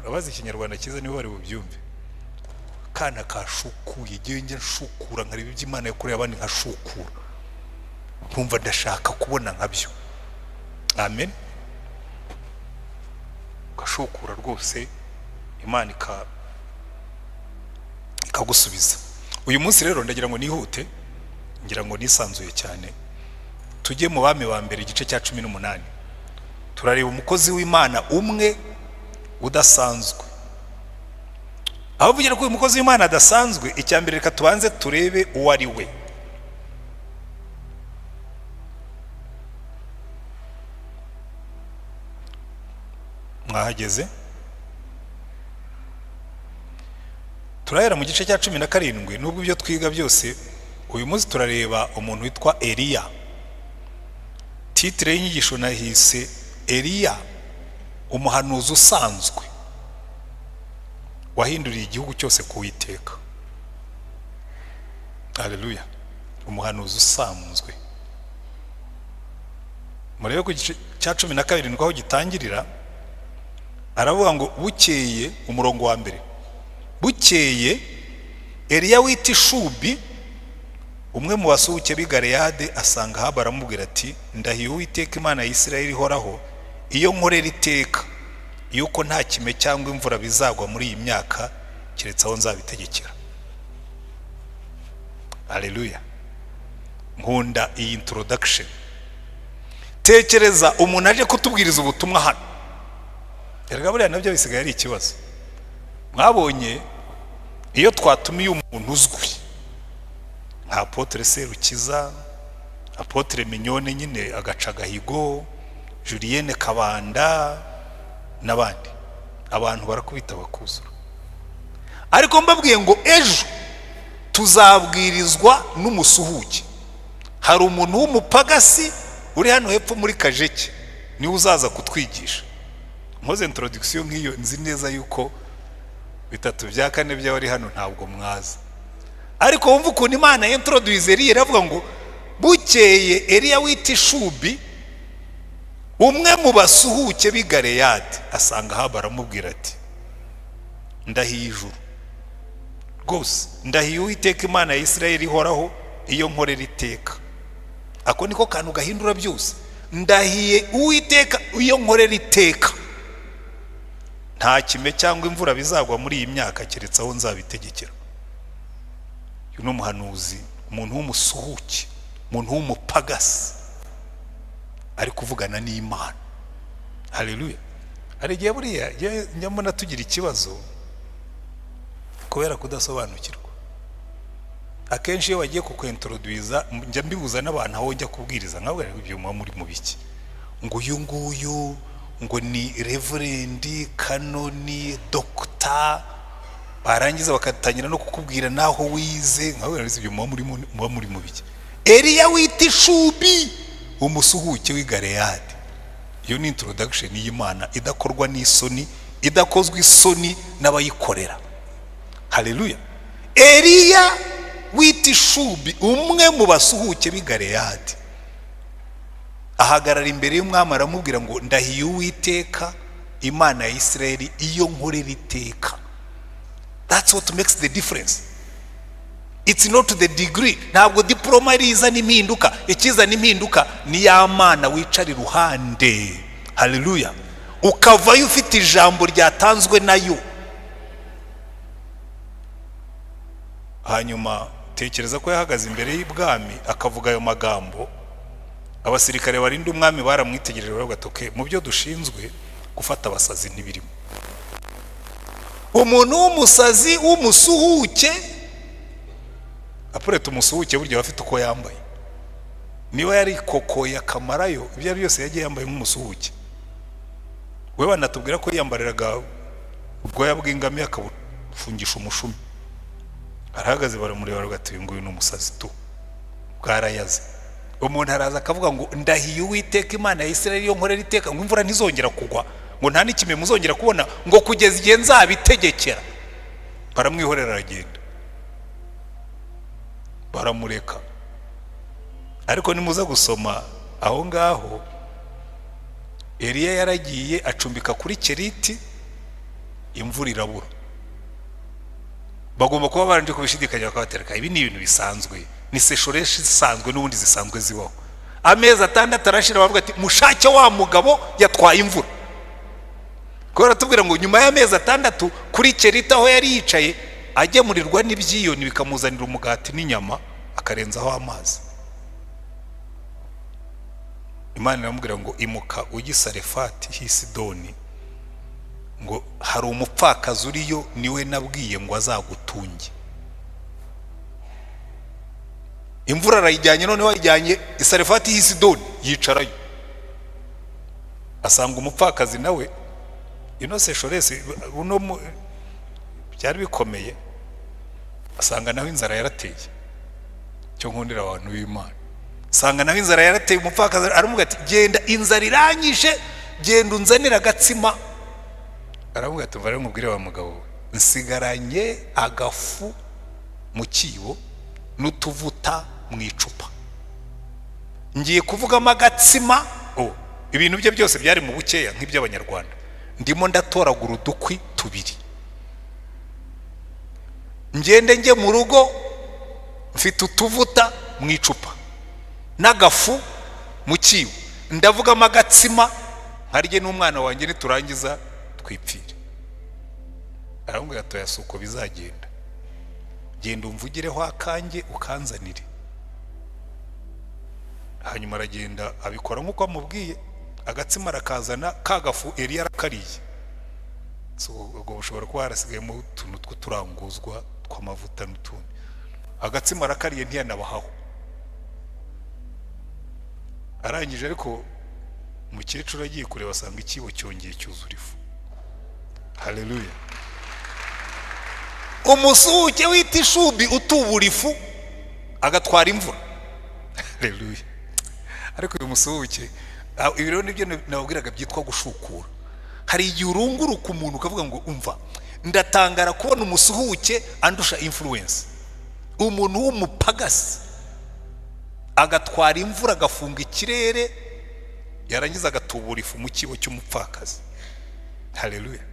abazi Ikinyarwanda cyiza nibo bari bubyumve. Kana kashukuye, ngewe njya nshukura, nkareba ibyo Imana yakoreye abandi, nkashukura, nkumva ndashaka kubona nkabyo. Amen. Ugashukura rwose, Imana ikagusubiza. Uyu munsi rero ndagira ngo nihute, ngira ngo nisanzuye cyane, tujye mu Bami ba Mbere, igice cya 18. Turareba umukozi w'Imana umwe udasanzwe. Aho uvugira ko uyu mukozi w'Imana adasanzwe, icya mbere, reka tubanze turebe uwo ari we. Mwahageze? Turahera mu gice cya 17. Nubwo ibyo twiga byose uyu munsi, turareba umuntu witwa Eliya. Titre y'inyigisho nahise "Eliya, umuhanuzi usanzwe wahinduriye igihugu cyose kuwiteka". Haleluya! Umuhanuzi usanzwe. Murebe ku gice cya 17 aho gitangirira. Aravuga ngo: "Bukeye", umurongo wa mbere, "bukeye Eliya w'i Tishubi, umwe mu basuhuke b'i Galeyadi, asanga Ahabu, aramubwira ati: 'Ndahiye Uwiteka Imana ya Isirayeli ihoraho, iyo nkorera iteka, yuko nta kime cyangwa imvura bizagwa muri iyi myaka, keretse aho nzabitegekera.'" Aleluya! Nkunda iyi introduction. Tekereza umuntu aje kutubwiriza ubutumwa hano. Erega buriya nabyo bisigaye ari ikibazo. Mwabonye iyo twatumiye umuntu uzwi nka Apôtre Serukiza, Apôtre Mignone nyine agaca agahigo, Julienne Kabanda n'abandi, abantu barakubita bakuzura. Ariko mbabwiye ngo ejo tuzabwirizwa n'umusuhuke, hari umuntu w'umupagasi uri hano hepfo muri Kajeke, niwe uzaza kutwigisha, nkoze introduction nk'iyo, nzi neza yuko bitatu bya kane by'abari hano ntabwo mwaza. Ariko wumva ukuntu Imana introduce Eliya. Iravuga ngo: "Bukeye Eliya w'i Tishubi, umwe mu basuhuke b'i Galeyadi, asanga Ahabu, aramubwira ati: 'Ndahiye ijuru rwose, ndahiye Uwiteka Imana ya Isirayeli ihoraho, iyo nkorera iteka.'" Ako niko kantu gahindura byose. "Ndahiye Uwiteka iyo nkorera iteka, nta kime cyangwa imvura bizagwa muri iyi myaka, keretse aho nzabitegekera." Uyu ni umuhanuzi, umuntu w'umusuhuke, umuntu w'umupagasi, ari kuvugana n'Imana. Haleluya! Hari igihe buriya njya mbona tugira ikibazo kubera kudasobanukirwa. Akenshi iyo bagiye kukwintroduiza, njya mbibuza n'abantu aho njya kubwiriza, nkabwira ngo: "Ibyo muba muri mu biki?" Ngo uyu nguyu ngo ni reverend, canon, doctor. Barangiza bakatangira no kukubwira naho wize, nkawe ibyo muba muri mu biki. Eliya w'i Tishubi, umusuhuke w'i Galeyadi. Iyo ni introduction y'Imana idakorwa n'isoni, idakozwa isoni n'abayikorera. Haleluya! Eliya w'i Tishubi, umwe mu basuhuke b'i Galeyadi, ahagarara imbere y'umwami, aramubwira ngo: "Ndahiye Uwiteka Imana ya Isirayeli iyo nkorera iteka." That's what makes the difference. It's not the degree. Ntabwo diploma izana impinduka. Ikizana impinduka ni ya Mana wicara iruhande. Haleluya! Ukavayo ufite ijambo ryatanzwe nayo. Hanyuma tekereza ko yahagaze imbere y'ibwami akavuga ayo magambo. Abasirikare barinda umwami baramwitegereje, baravuga ati: "Okay, mu byo dushinzwe gufata abasazi ntibirimo." Umuntu w'umusazi w'umusuhuke, apureta umusuhuke burya aba afite uko yambaye. Niba yarikokoye akamarayo, ibyo ari byose yagiye yambaye nk'umusuhuke. We banatubwira ko yiyambariraga ubwoya bw'ingamiya akabufungisha umushumi. Arahagaze, baramureba, baravuga ati: "Uyu nguyu ni umusazi tu, bwarayaze." Umuntu araza akavuga ngo: "Ndahiye Uwiteka Imana ya Isirayeli iyo nkorera iteka, ngo imvura ntizongera kugwa, ngo nta n'ikime muzongera kubona, ngo kugeza igihe nzabitegekera." Baramwihorera, aragenda, baramureka. Ariko nimuza gusoma aho ngaho, Eliya yaragiye acumbika kuri Keriti, imvura irabura. Bagomba kuba baranje kubishidikanya, bakabatereka: "Ibi ni ibintu bisanzwe, ni sécheresse isanzwe, n'ubundi zisanzwe zibaho." Amezi 6 arashira, bavuga ati: "Mushake wa mugabo yatwaye imvura." Kubera tubwira ngo nyuma y'amezi 6 kuri Kerita aho yari yicaye, agemurirwa n'ibyiyoni, bikamuzanira umugati n'inyama, akarenzaho amazi. Imana iramubwira ngo: "Imuka ujye i Sarefati h'i Sidoni, ngo hari umupfakazi uriyo, niwe nabwiye ngo azagutunge." Imvura arayijyanye, noneho ayijyanye i Sarefati y'i Sidoni, yicarayo, asanga umupfakazi nawe. Ino sécheresse uno byari bikomeye, asanga nawe inzara yarateye. Cyo nkundira abantu b'Imana, asanga nawe inzara yarateye. Umupfakazi aramubwira ati: "Genda, inzara iranyishe, genda unzanire agatsima." Aramubwira ati: "Mva nkubwire wa mugabo we, nsigaranye agafu mu kibo n'utuvuta mu icupa, ngiye kuvugamo agatsima." Oh, ibintu bye byose byari mu bukeya nk'iby'Abanyarwanda. "Ndimo ndatoragura udukwi tubiri, ngende njye mu rugo, mfite utuvuta mu icupa n'agafu mu kibo, ndavugamo agatsima nkarye n'umwana wanjye, niturangiza twipfire." Aramubwira ati: "Oya, si uko bizagenda, genda umvugireho akanjye ukanzanire." Hanyuma aragenda, abikora nk'uko amubwiye, agatsima arakazana, ka gafu Eliya arakariye. So, ubwo bushobora kuba harasigayemo utuntu tw'uturanguzwa tw'amavuta n'utundi. Agatsima arakariye, ntiyanabahaho. Arangije ariko, umukecuru agiye kureba, asanga ikibo cyongeye cyuzura ifu. Haleluya! Umusuhuke w'i Tishubi utubura ifu agatwara imvura. Haleluya! Ariko uyu musuhuke, ibi rero nibyo nababwiraga byitwa gushukura. Hari igihe urunguruka umuntu ukavuga ngo: "Umva, ndatangara kubona umusuhuke andusha influence." Umuntu w'umupagasi agatwara imvura, agafunga ikirere, yarangiza agatubura ifu mu kibo cy'umupfakazi. Haleluya!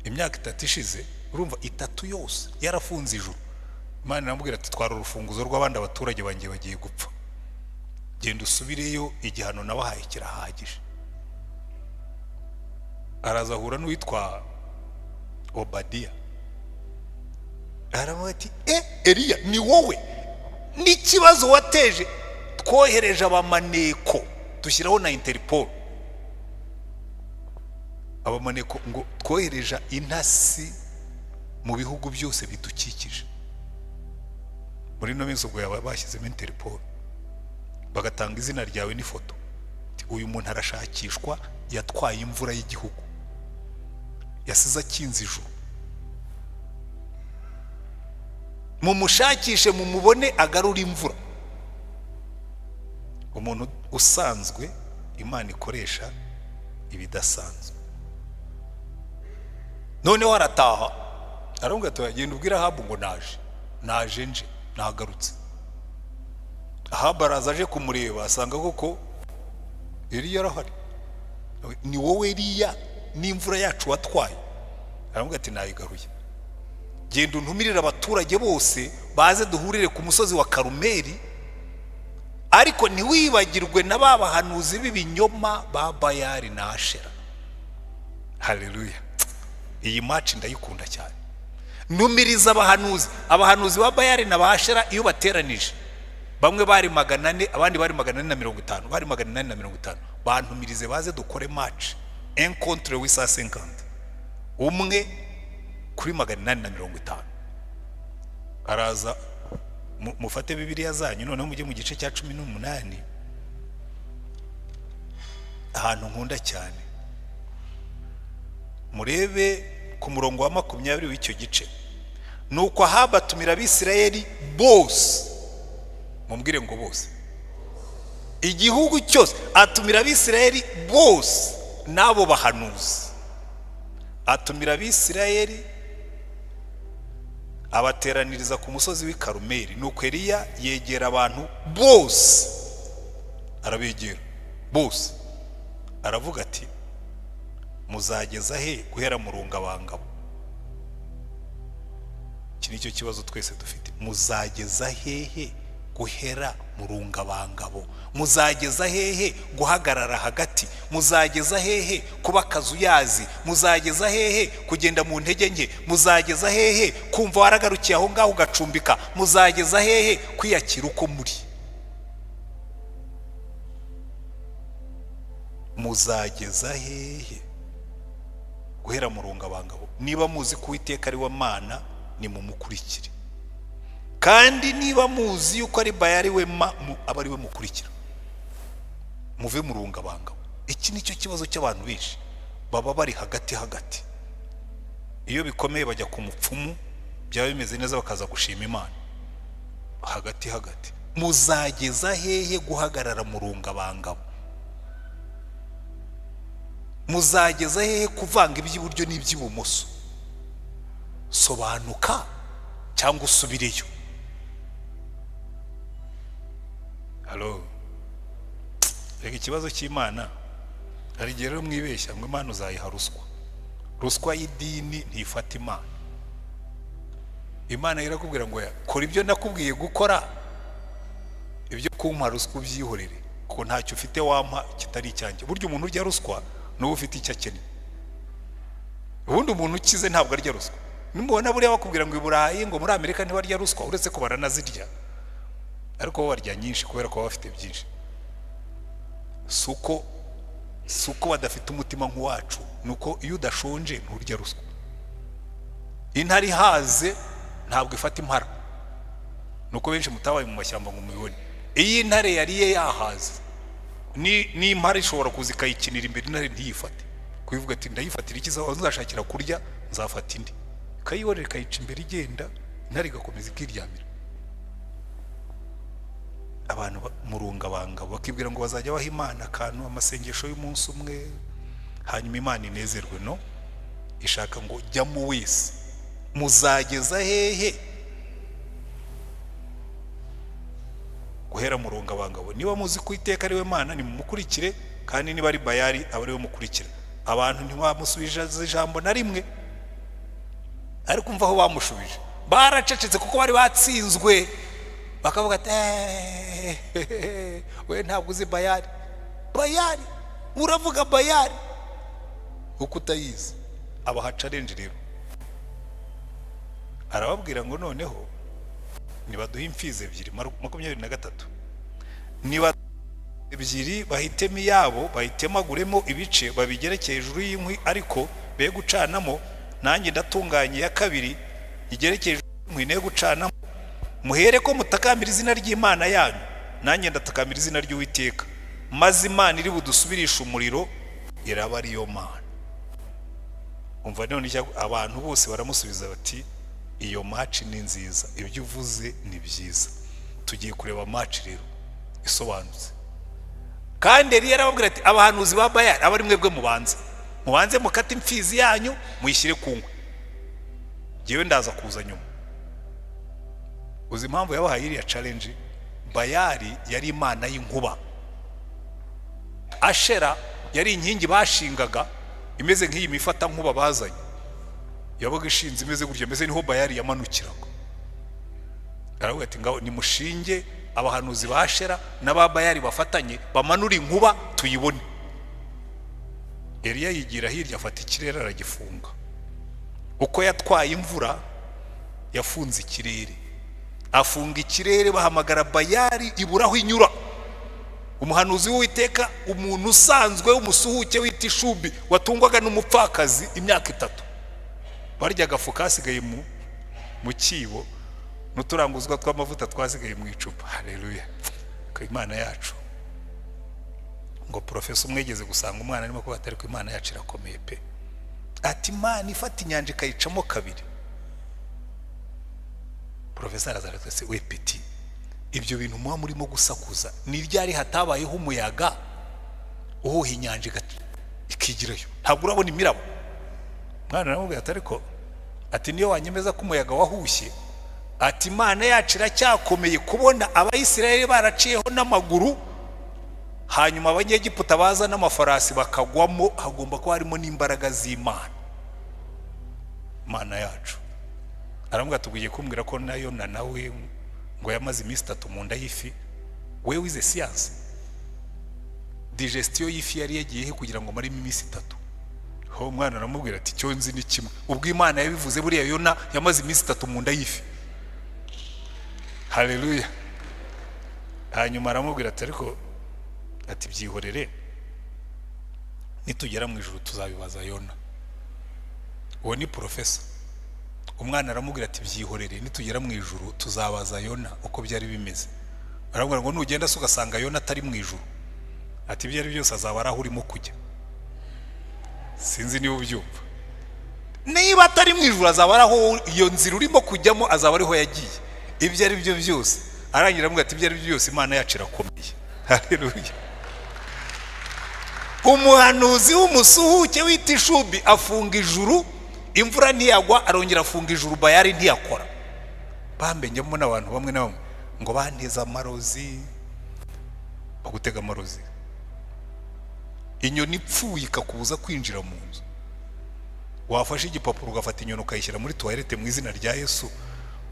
Imyaka 3 ishize, urumva 3 yose yarafunze ijuru. Imana iramubwira ati: "Twara urufunguzo rw'abandi, abaturage banjye bagiye gupfa, genda usubireyo, igihano nabahaye kirahagije." Araza ahura n'uwitwa Obadiya, aramubwira ati: "E Eliya, ni wowe n'ikibazo wateje? Twohereje abamaneko, dushyiraho na Interpol, abamaneko, ngo twohereje intasi mu bihugu byose bidukikije." Muri ino minsi ubwo yaba bashyizemo Interpol, bagatanga izina ryawe n'ifoto. Ati: "Uyu muntu arashakishwa, yatwaye imvura y'igihugu, yasize akinze ijuru." Mumushakishe mumubone agarura imvura. Umuntu usanzwe Imana ikoresha ibidasanzwe. Noneho arataha, aramubwira ati: "Genda ubwire Ahabu ngo naje, naje, nje nagarutse." Ahabu araza, aje kumureba, asanga koko Eliya arahari. "Ni wowe Eliya n'imvura yacu watwaye?" Aramubwira ati: "Nayigaruye. Genda untumirire abaturage bose baze duhurire ku musozi wa Karumeli, ariko ntiwibagirwe na ba bahanuzi b'ibinyoma ba Bayari na Ashera." Haleluya! Iyi match ndayikunda cyane. Numiriza abahanuzi ba Bayari na ba Ashera. Iyo bateranije, bamwe bari 400, abandi bari 450, bari 850. Bantumirize baze dukore match, un contre 850, umwe kuri 850. Araza. Mufate Bibiliya zanyu noneho mujye mu gice cya 18, ahantu nkunda cyane. Murebe ku murongo wa 20 w'icyo gice. Nuko Ahabu atumira Abisirayeli bose. Mumbwire ngo bose. Igihugu cyose. Atumira Abisirayeli bose n'abo bahanuzi. Atumira Abisirayeli, abateraniriza ku musozi w'i Karumeli. Nuko Eliya yegera abantu bose, arabegera bose, aravuga ati: "Muzageza he guhera mu rungabangabo?" Iki ni cyo kibazo twese dufite. Muzageza hehe guhera mu rungabangabo? Muzageza hehe guhagarara hagati? Muzageza hehe kuba akazuyazi? Muzageza hehe kugenda mu ntege nke? Muzageza hehe kumva waragarukiye aho ngaho ugacumbika? Muzageza hehe kwiyakira uko muri? Muzageza hehe guhera mu rungabangabo? Niba muzi ko Uwiteka ari we Mana, nimumukurikire, kandi niba muzi yuko ari Bayari we, aba ari we mukurikira. Muve mu rungabangabo. Iki ni cyo kibazo cy'abantu benshi, baba bari hagati hagati. Iyo bikomeye bajya ku mupfumu, byaba bimeze neza bakaza gushima Imana. Hagati hagati. Muzageza hehe guhagarara mu rungabangabo? Muzageza hehe kuvanga iby'iburyo n'iby'ibumoso? Sobanuka cyangwa usubireyo. Halo, reka ikibazo cy'Imana. Hari igihe rero mwibeshya ngo Imana uzayiha ruswa. Ruswa y'idini ntifata Imana. Imana irakubwira ngo: "Kora ibyo nakubwiye gukora, ibyo kumpa ruswa ubyihorere, kuko ntacyo ufite wampa kitari icyanjye." Burya umuntu urya ruswa n'uba ufite icyo akeneye. Ubundi umuntu ukize ntabwo arya ruswa. Nimubona buriya bakubwira ngo i Burayi, ngo muri Amerika ntibarya ruswa, uretse ko baranazirya, ariko bo barya nyinshi kubera ko baba bafite byinshi. Si uko badafite umutima nk'uwacu, ni uko iyo udashonje nturya ruswa. Intare ihaze ntabwo ifata impara. Ni uko benshi mutabaye mu mashyamba ngo mubibone. Iyo intare yariye yahaze, n'impara ishobora kuza ikayikinira imbere, intare ntiyifate, kubivuga ati: "Ndayifatira iki? Nzashakira kurya, nzafata indi." Ikayihorera, ikayica imbere igenda, intare igakomeza ikiryamira. Abantu mu rungabangabo bakibwira ngo bazajya baha Imana akantu, amasengesho y'umunsi umwe, hanyuma Imana inezerwe. No ishaka ngo jyamo wese. Muzageza hehe guhera mu rungabangabo? Niba muzi ko Iteka ari we Mana, nimumukurikire, kandi niba ari Bayari, aba ari we mukurikira. Abantu ntibamusubije ijambo na rimwe, ariko umva aho bamushubije. Baracecetse kuko bari batsinzwe, bakavuga ati: "We ntabwo uzi Bayari. Bayari, uravuga Bayari uko utayizi." Abaha challenge rero, arababwira ngo noneho nibaduhe imfizi ebyiri. 23: niba ebyiri, bahitemo iyabo, bayitemaguremo ibice, babigereke hejuru y'inkwi, ariko be gucanamo. Nanjye ndatunganye iya kabiri, igereke hejuru y'inkwi, ne gucanamo. Muhere ko mutakambira izina ry'Imana yanyu, nanjye ndatakambira izina ry'Uwiteka, maze Imana iri budusubirishe umuriro iraba ariyo Mana. Umva none, abantu bose baramusubiza bati: Iyo match ni nziza, ibyo uvuze ni byiza, tugiye kureba match rero isobanutse. Kandi Eliya arababwira ati: "Abahanuzi ba Bayali, aba ari mwebwe mubanze, mubanze mukate imfizi yanyu muyishyire ku nkwi, ngewe ndaza kuza nyuma." Uzi impamvu yabahaye iriya challenge? Bayali yari imana y'inkuba. Ashera yari inkingi bashingaga imeze nk'iyi mifatankuba bazanye, yabaga ishinze imeze gutya, mbese niho Bayali yamanukiraga. Aravuga ati: "Ngaho nimushinge abahanuzi ba Ashera n'aba Bayali bafatanye bamanura inkuba tuyibone." Eliya yigira hirya, afata ikirere aragifunga. Uko yatwaye imvura, yafunze ikirere, afunga ikirere, bahamagara Bayali ibura aho inyura. Umuhanuzi w'Uwiteka, umuntu usanzwe w'umusuhuke wita Ishubi, watungwaga n'umupfakazi imyaka 3, barya agafu kasigaye mu cyibo n'uturanguzwa tw'amavuta twasigaye mu icupa. Hareruya ku Imana yacu! Ngo professor umwegeze gusanga umwana arimo kuba atari ku Imana yacu irakomeye pe. Ati: "Imana ifata inyanja ikayicamo kabiri." Professor araza ati: "We petit, ibyo bintu muba murimo gusakuza, ni ryari hatabayeho umuyaga uhuha inyanja ikigirayo? Ntabwo urabona imirabo?" Umwana aramubwira ati: "Ariko," ati, "niyo wanyemeza ko umuyaga wahushye," ati, "Imana yacu iracyakomeye. Kubona Abayisiraheli baraciyeho n'amaguru, hanyuma Abanyegiputa baza n'amafarasi bakagwamo, hagomba kuba harimo n'imbaraga z'Imana, Imana yacu." Aramubwira ati: "Ugiye kumbwira ko nayo na nawe ngo yamaze iminsi 3 mu nda y'ifi? We wize siyansi, digestion y'ifi yari yagiye he kugira ngo amaremo iminsi 3?" Aho umwana aramubwira ati: "Icyo nzi ni kimwe, ubwo Imana yabivuze, buriya Yona yamaze iminsi 3 mu nda y'ifi." Haleluya! Hanyuma aramubwira ati: "Ariko," ati, "byihorere, nitugera mu ijuru tuzabibaza Yona." Uwo ni professor. Umwana aramubwira ati: "Byihorere, nitugera mu ijuru tuzabaza Yona uko byari bimeze." Aramubwira ngo: "Nugenda se ugasanga Yona atari mu ijuru?" Ati: "Ibyo ari byose azaba ari aho urimo kujya." Sinzi niba ubyumva. Niba atari mu ijuru, azaba ari aho iyo nzira urimo kujyamo, azaba ariho yagiye. Ibyo ari byo byose, arangira aramubwira ati: "Ibyo ari byo byose, Imana yacu irakomeye." Haleluya! Umuhanuzi w'umusuhuke wita Ishubi afunga ijuru, imvura ntiyagwa. Arongera afunga ijuru, Bayari ntiyakora. Bambe njya mbona abantu bamwe na bamwe ngo banteze amarozi. Bagutega amarozi, inyoni ipfuye ikakubuza kwinjira mu nzu. Wafashe igipapuro, ugafata inyoni ukayishyira muri toilette mu izina rya Yesu,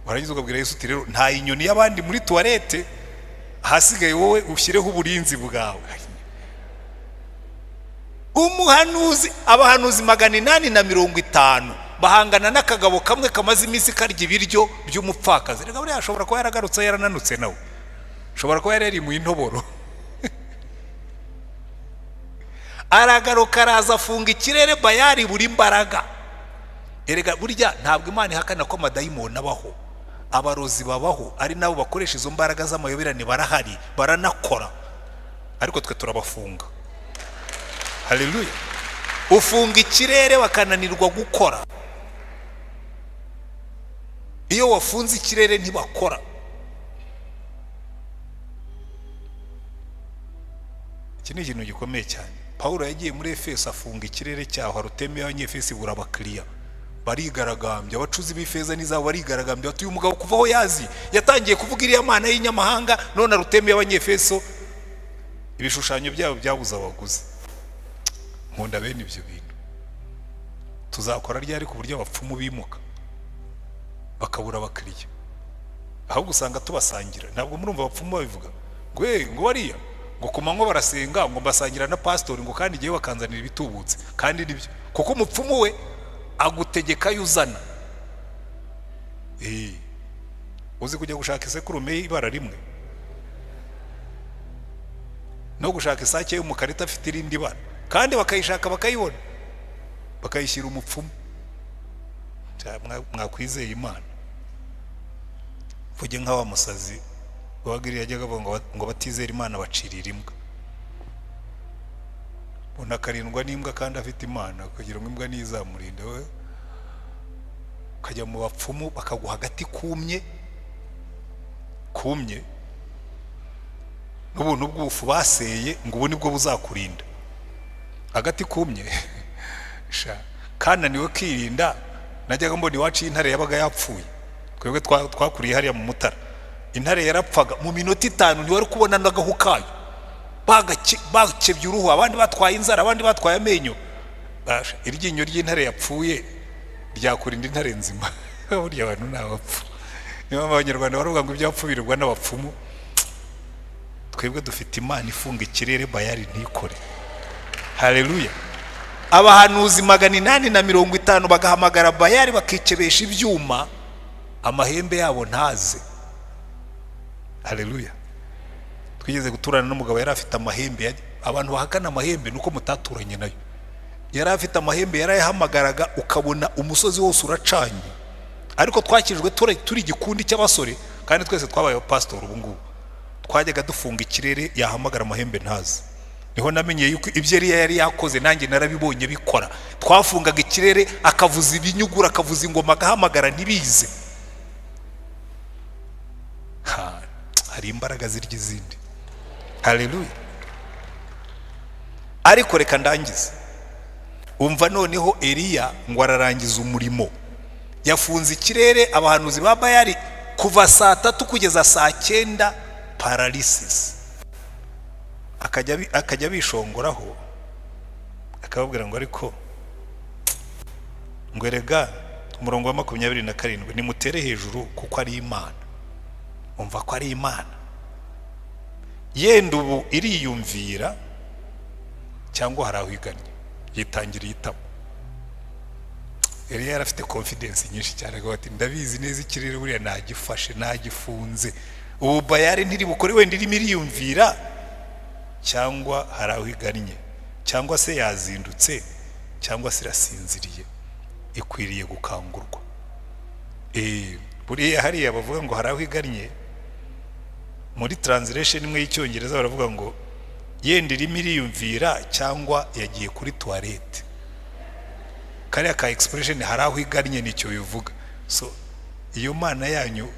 warangiza ukabwira Yesu uti: "Rero nta inyoni y'abandi muri toilette, ahasigaye wowe ushyireho uburinzi bwawe." Umuhanuzi, abahanuzi 850 bahangana n'akagabo kamwe kamaze iminsi karya ibiryo by'umupfakazi. Reka, buriya ashobora kuba yaragarutse yarananutse, nawe ashobora kuba yari mu intoboro. Aragaruka, araza, afunga ikirere, Bayari buri imbaraga. Erega burya ntabwo Imana ihakana ko amadayimoni abaho, abarozi babaho, ari nabo bakoresha izo mbaraga z'amayoberane, barahari, baranakora, ariko twe turabafunga. Haleluya! Ufunga ikirere bakananirwa gukora. Iyo wafunze ikirere ntibakora. Iki ni ikintu gikomeye cyane. Pawulo yagiye muri Efeso, afunga ikirere cyaho, Arutemi y'Abanyefeso ibura abakiriya, barigaragambya. Abacuzi b'ifeza n'izabo barigaragambya, bati: "Uyu mugabo kuva aho yazi yatangiye kuvuga iriya mana y'inyamahanga, none Arutemi y'Abanyefeso ibishushanyo byabo byabuze abaguzi." Nkunda bene ibyo bintu. Tuzakora ryari ku buryo abapfumu bimuka bakabura abakiriya? Ahubwo usanga tubasangira. Ntabwo murumva abapfumu babivuga ngo: "Hey, ngo bariya ngo ku manywa barasenga, ngo mbasangira na pasitori, ngo kandi igihe bakanzanira ibitubutse." Kandi nibyo, kuko umupfumu we agutegeka ayo uzana. Uzi kujya gushaka isekurume y'ibara rimwe no gushaka isake y'umukara idafite irindi bara, kandi bakayishaka bakayibona, bakayishyira umupfumu? Mwakwizeye Imana. Mvuge nka wa musazi wagiriye, yajyaga avuga ngo batizera Imana bacirira imbwa. Umuntu akarindwa n'imbwa kandi afite Imana, kugira ngo imbwa niyo izamurinda we. Ukajya mu bapfumu bakaguha agati kumye kumye n'ubuntu bw'ubufu baseye, ngo ubu nibwo buzakurinda. Agati kumye sha kananiwe kwirinda. Najyaga mbona iwacu intare yabaga yapfuye. Twebwe twakuriye hariya mu Mutara, intare yarapfaga mu minota 5, ntiwari kubona n'agahu kayo. Bakebye uruhu, abandi batwaye inzara, abandi batwaye amenyo. Basha, iryinyo ry'intare yapfuye ryakurinda intare nzima? Burya abantu ni abapfu. Niyo mpamvu Abanyarwanda baravuga ngo ibyapfu birirwa n'abapfumu. Twebwe dufite Imana ifunga ikirere, Bayari ntikore. Haleluya! Abahanuzi 850 bagahamagara Bayari, bakikebesha ibyuma, amahembe yabo ntaze. Haleluya! Twigeze guturana n'umugabo yari afite amahembe. Abantu bahakana amahembe nuko mutaturanye nayo. Yari afite amahembe, yarayahamagaraga ukabona umusozi wose uracanye. Ariko twakijwe turi igikundi cy'abasore, kandi twese twabaye abapasitori ubu ngubu. Twajyaga dufunga ikirere, yahamagara amahembe ntaze. Niho namenye yuko ibyo Eliya yari yakoze nanjye narabibonye bikora. Twafungaga ikirere, akavuza ibinyugura, akavuza ingoma, agahamagara, ntibize. Ha, hari imbaraga zirya izindi. Haleluya! Ariko reka ndangize. Umva, noneho Eliya ngo ararangiza umurimo, yafunze ikirere. Abahanuzi ba Bayari kuva saa 3 kugeza saa 9, paralysis. Akajya bishongoraho, akababwira ngo ariko ngo erega, umurongo wa 27, nimutere hejuru kuko ari imana. Umva ko ari imana, yenda ubu iriyumvira cyangwa hari aho igannye, yitangiriye itama. Yari yarafite confidence nyinshi cyane, avuga ati: "Ndabizi neza, ikirere buriya nagifashe, nagifunze. Ubu Bayari ntiri bukore, wenda irimo iriyumvira cyangwa hari aho igannye, cyangwa se yazindutse, cyangwa se irasinziriye, ikwiriye gukangurwa." Buriya hariya bavuga ngo hari aho igannye, muri translation imwe y'Icyongereza baravuga ngo yenda irimo iriyumvira cyangwa yagiye kuri toilette. Kariya ka expression "hari aho igannye" nicyo bivuga. So iyo mana yanyu,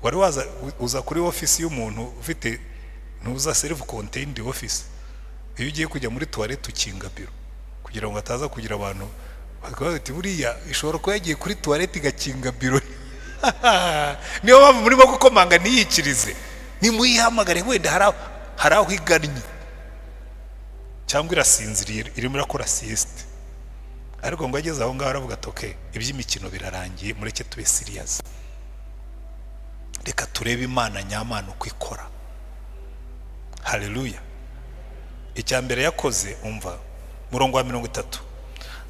wari waza uza kuri office y'umuntu ufite ntuza self contained office, iyo ugiye kujya muri toilette ukinga biro kugira ngo ataza kugira abantu bakavuga bati: "Buriya ishobora kuba yagiye kuri toilette igakinga biro, niyo mpamvu murimo gukomanga ntiyikirize. Nimuyihamagare, wenda hari aho igannye cyangwa irasinziriye, irimo irakora sieste." Ariko ngo ageze aho ngaho aravuga ati: "Okay, iby'imikino birarangiye, mureke tube serious, reka turebe Imana nyamana uko ikora." Haleluya! Icya mbere yakoze, umva murongo wa 30,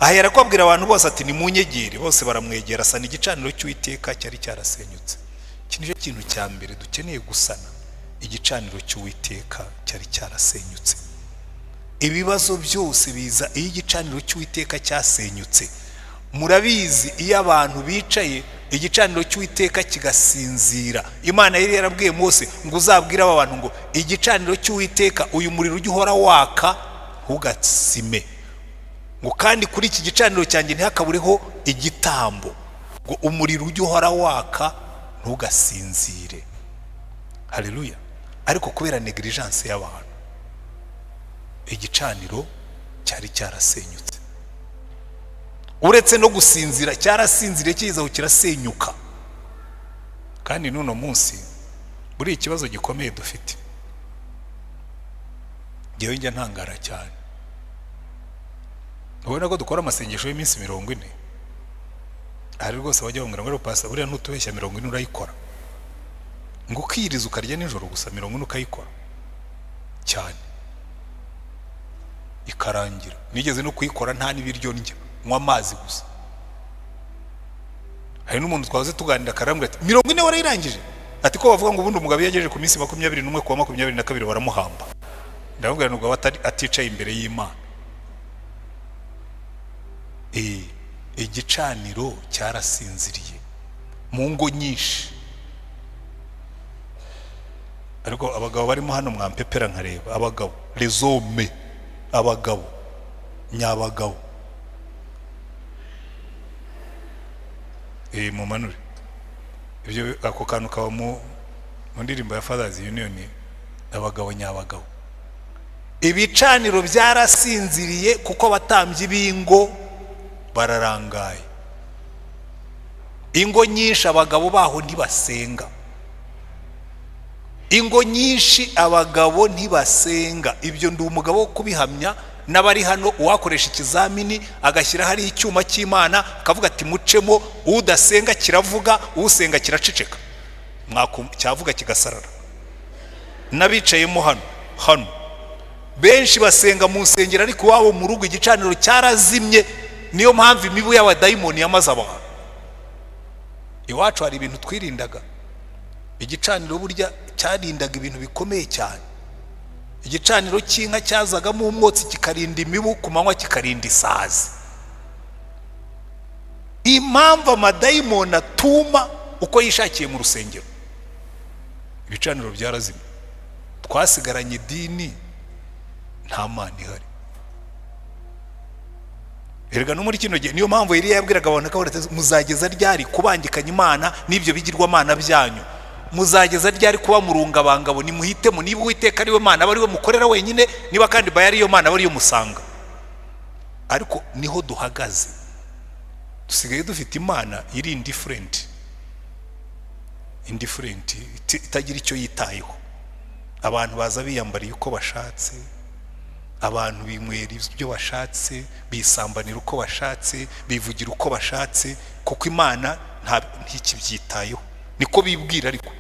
ahera ko abwira abantu bose ati: "Nimunyegere." Bose baramwegera, asana igicaniro cy'Uwiteka cyari cyarasenyutse. Iki nicyo kintu cya mbere dukeneye gusana, igicaniro cy'Uwiteka cyari cyarasenyutse. Ibibazo byose biza iyo igicaniro cy'Uwiteka cyasenyutse. Murabizi, iyo abantu bicaye igicaniro cy'Uwiteka kigasinzira, Imana yari yarabwiye Mose ngo: "Uzabwire aba bantu ngo igicaniro cy'Uwiteka, uyu muriro ujye uhora waka, ntugasime, ngo kandi kuri iki gicaniro cyanjye ntihakabureho igitambo, ngo umuriro ujye uhora waka, ntugasinzire." Haleluya! Ariko kubera negligence y'abantu, igicaniro cyari cyarasenyutse. Uretse no gusinzira, cyarasinziriye kigeze aho kirasenyuka. Kandi n'uno munsi buriya ikibazo gikomeye dufite, ngewe njya ntangara cyane, ubona ko dukora amasengesho y'iminsi 40. Hari rwose bajya bambwira ngo: "Pastor, buriya ntutubeshya, 40 urayikora?" Ngo ukiyiriza ukarya nijoro gusa, 40 ukayikora cyane ikarangira. Nigeze no kuyikora nta n'ibiryo ndya, nywa amazi gusa. Hari n'umuntu twahoze tuganira akarambwira ati: "40 warayirangije?" Ati: "Ko bavuga ngo ubundi umugabo iyo agejeje ku minsi 21, kuwa 22 baramuhamba." Ndamubwira ngo aticaye imbere y'Imana. Igicaniro cyarasinziriye mu ngo nyinshi. Ariko abagabo barimo hano, mwampepera nkareba abagabo, les hommes, abagabo nyabagabo. Mumanure ibyo. Ako kantu kaba mu ndirimbo ya Fathers Union, abagabo nyabagabo. Ibicaniro byarasinziriye kuko abatambyi b'ingo bararangaye. Ingo nyinshi abagabo baho ntibasenga. Ingo nyinshi abagabo ntibasenga. Ibyo ndi umugabo wo kubihamya n'abari hano. Uwakoresha ikizamini agashyira hariho icyuma cy'Imana, akavuga ati: "Mucemo," udasenga kiravuga, usenga kiraceceka. Cyavuga kigasarara. N'abicayemo hano benshi basenga mu nsengero, ariko iwabo mu rugo igicaniro cyarazimye. Niyo mpamvu imibu y'abadayimoni yamaze abantu. Iwacu hari ibintu twirindaga. Igicaniro burya cyarindaga ibintu bikomeye cyane. Igicaniro cy'inka cyazagamo umwotsi kikarinda imibu ku manywa, kikarinda isazi. Impamvu amadayimoni atuma uko yishakiye mu rusengero, ibicaniro byarazimye. Twasigaranye idini, nta Mana ihari. Erega no muri kino gihe, niyo mpamvu Eliya yabwiraga abantu ko muzageza ryari kubangikanya Imana n'ibyo bigirwamana byanyu? Muzageza ryari kuba murungabangabo? Nimuhitemo. Niba Uwiteka ariwe Mana, aba ariwe mukorera wenyine. Niba kandi Bayali ariyo Mana, aba ariyo musanga. Ariko niho duhagaze. Dusigaye dufite Imana iri indifferent, indifferent, itagira icyo yitayeho. Abantu baza biyambariye uko bashatse, abantu binywera ibyo bashatse, bisambanira uko bashatse, bivugira uko bashatse, kuko Imana ntikibyitayeho, niko bibwira. Ariko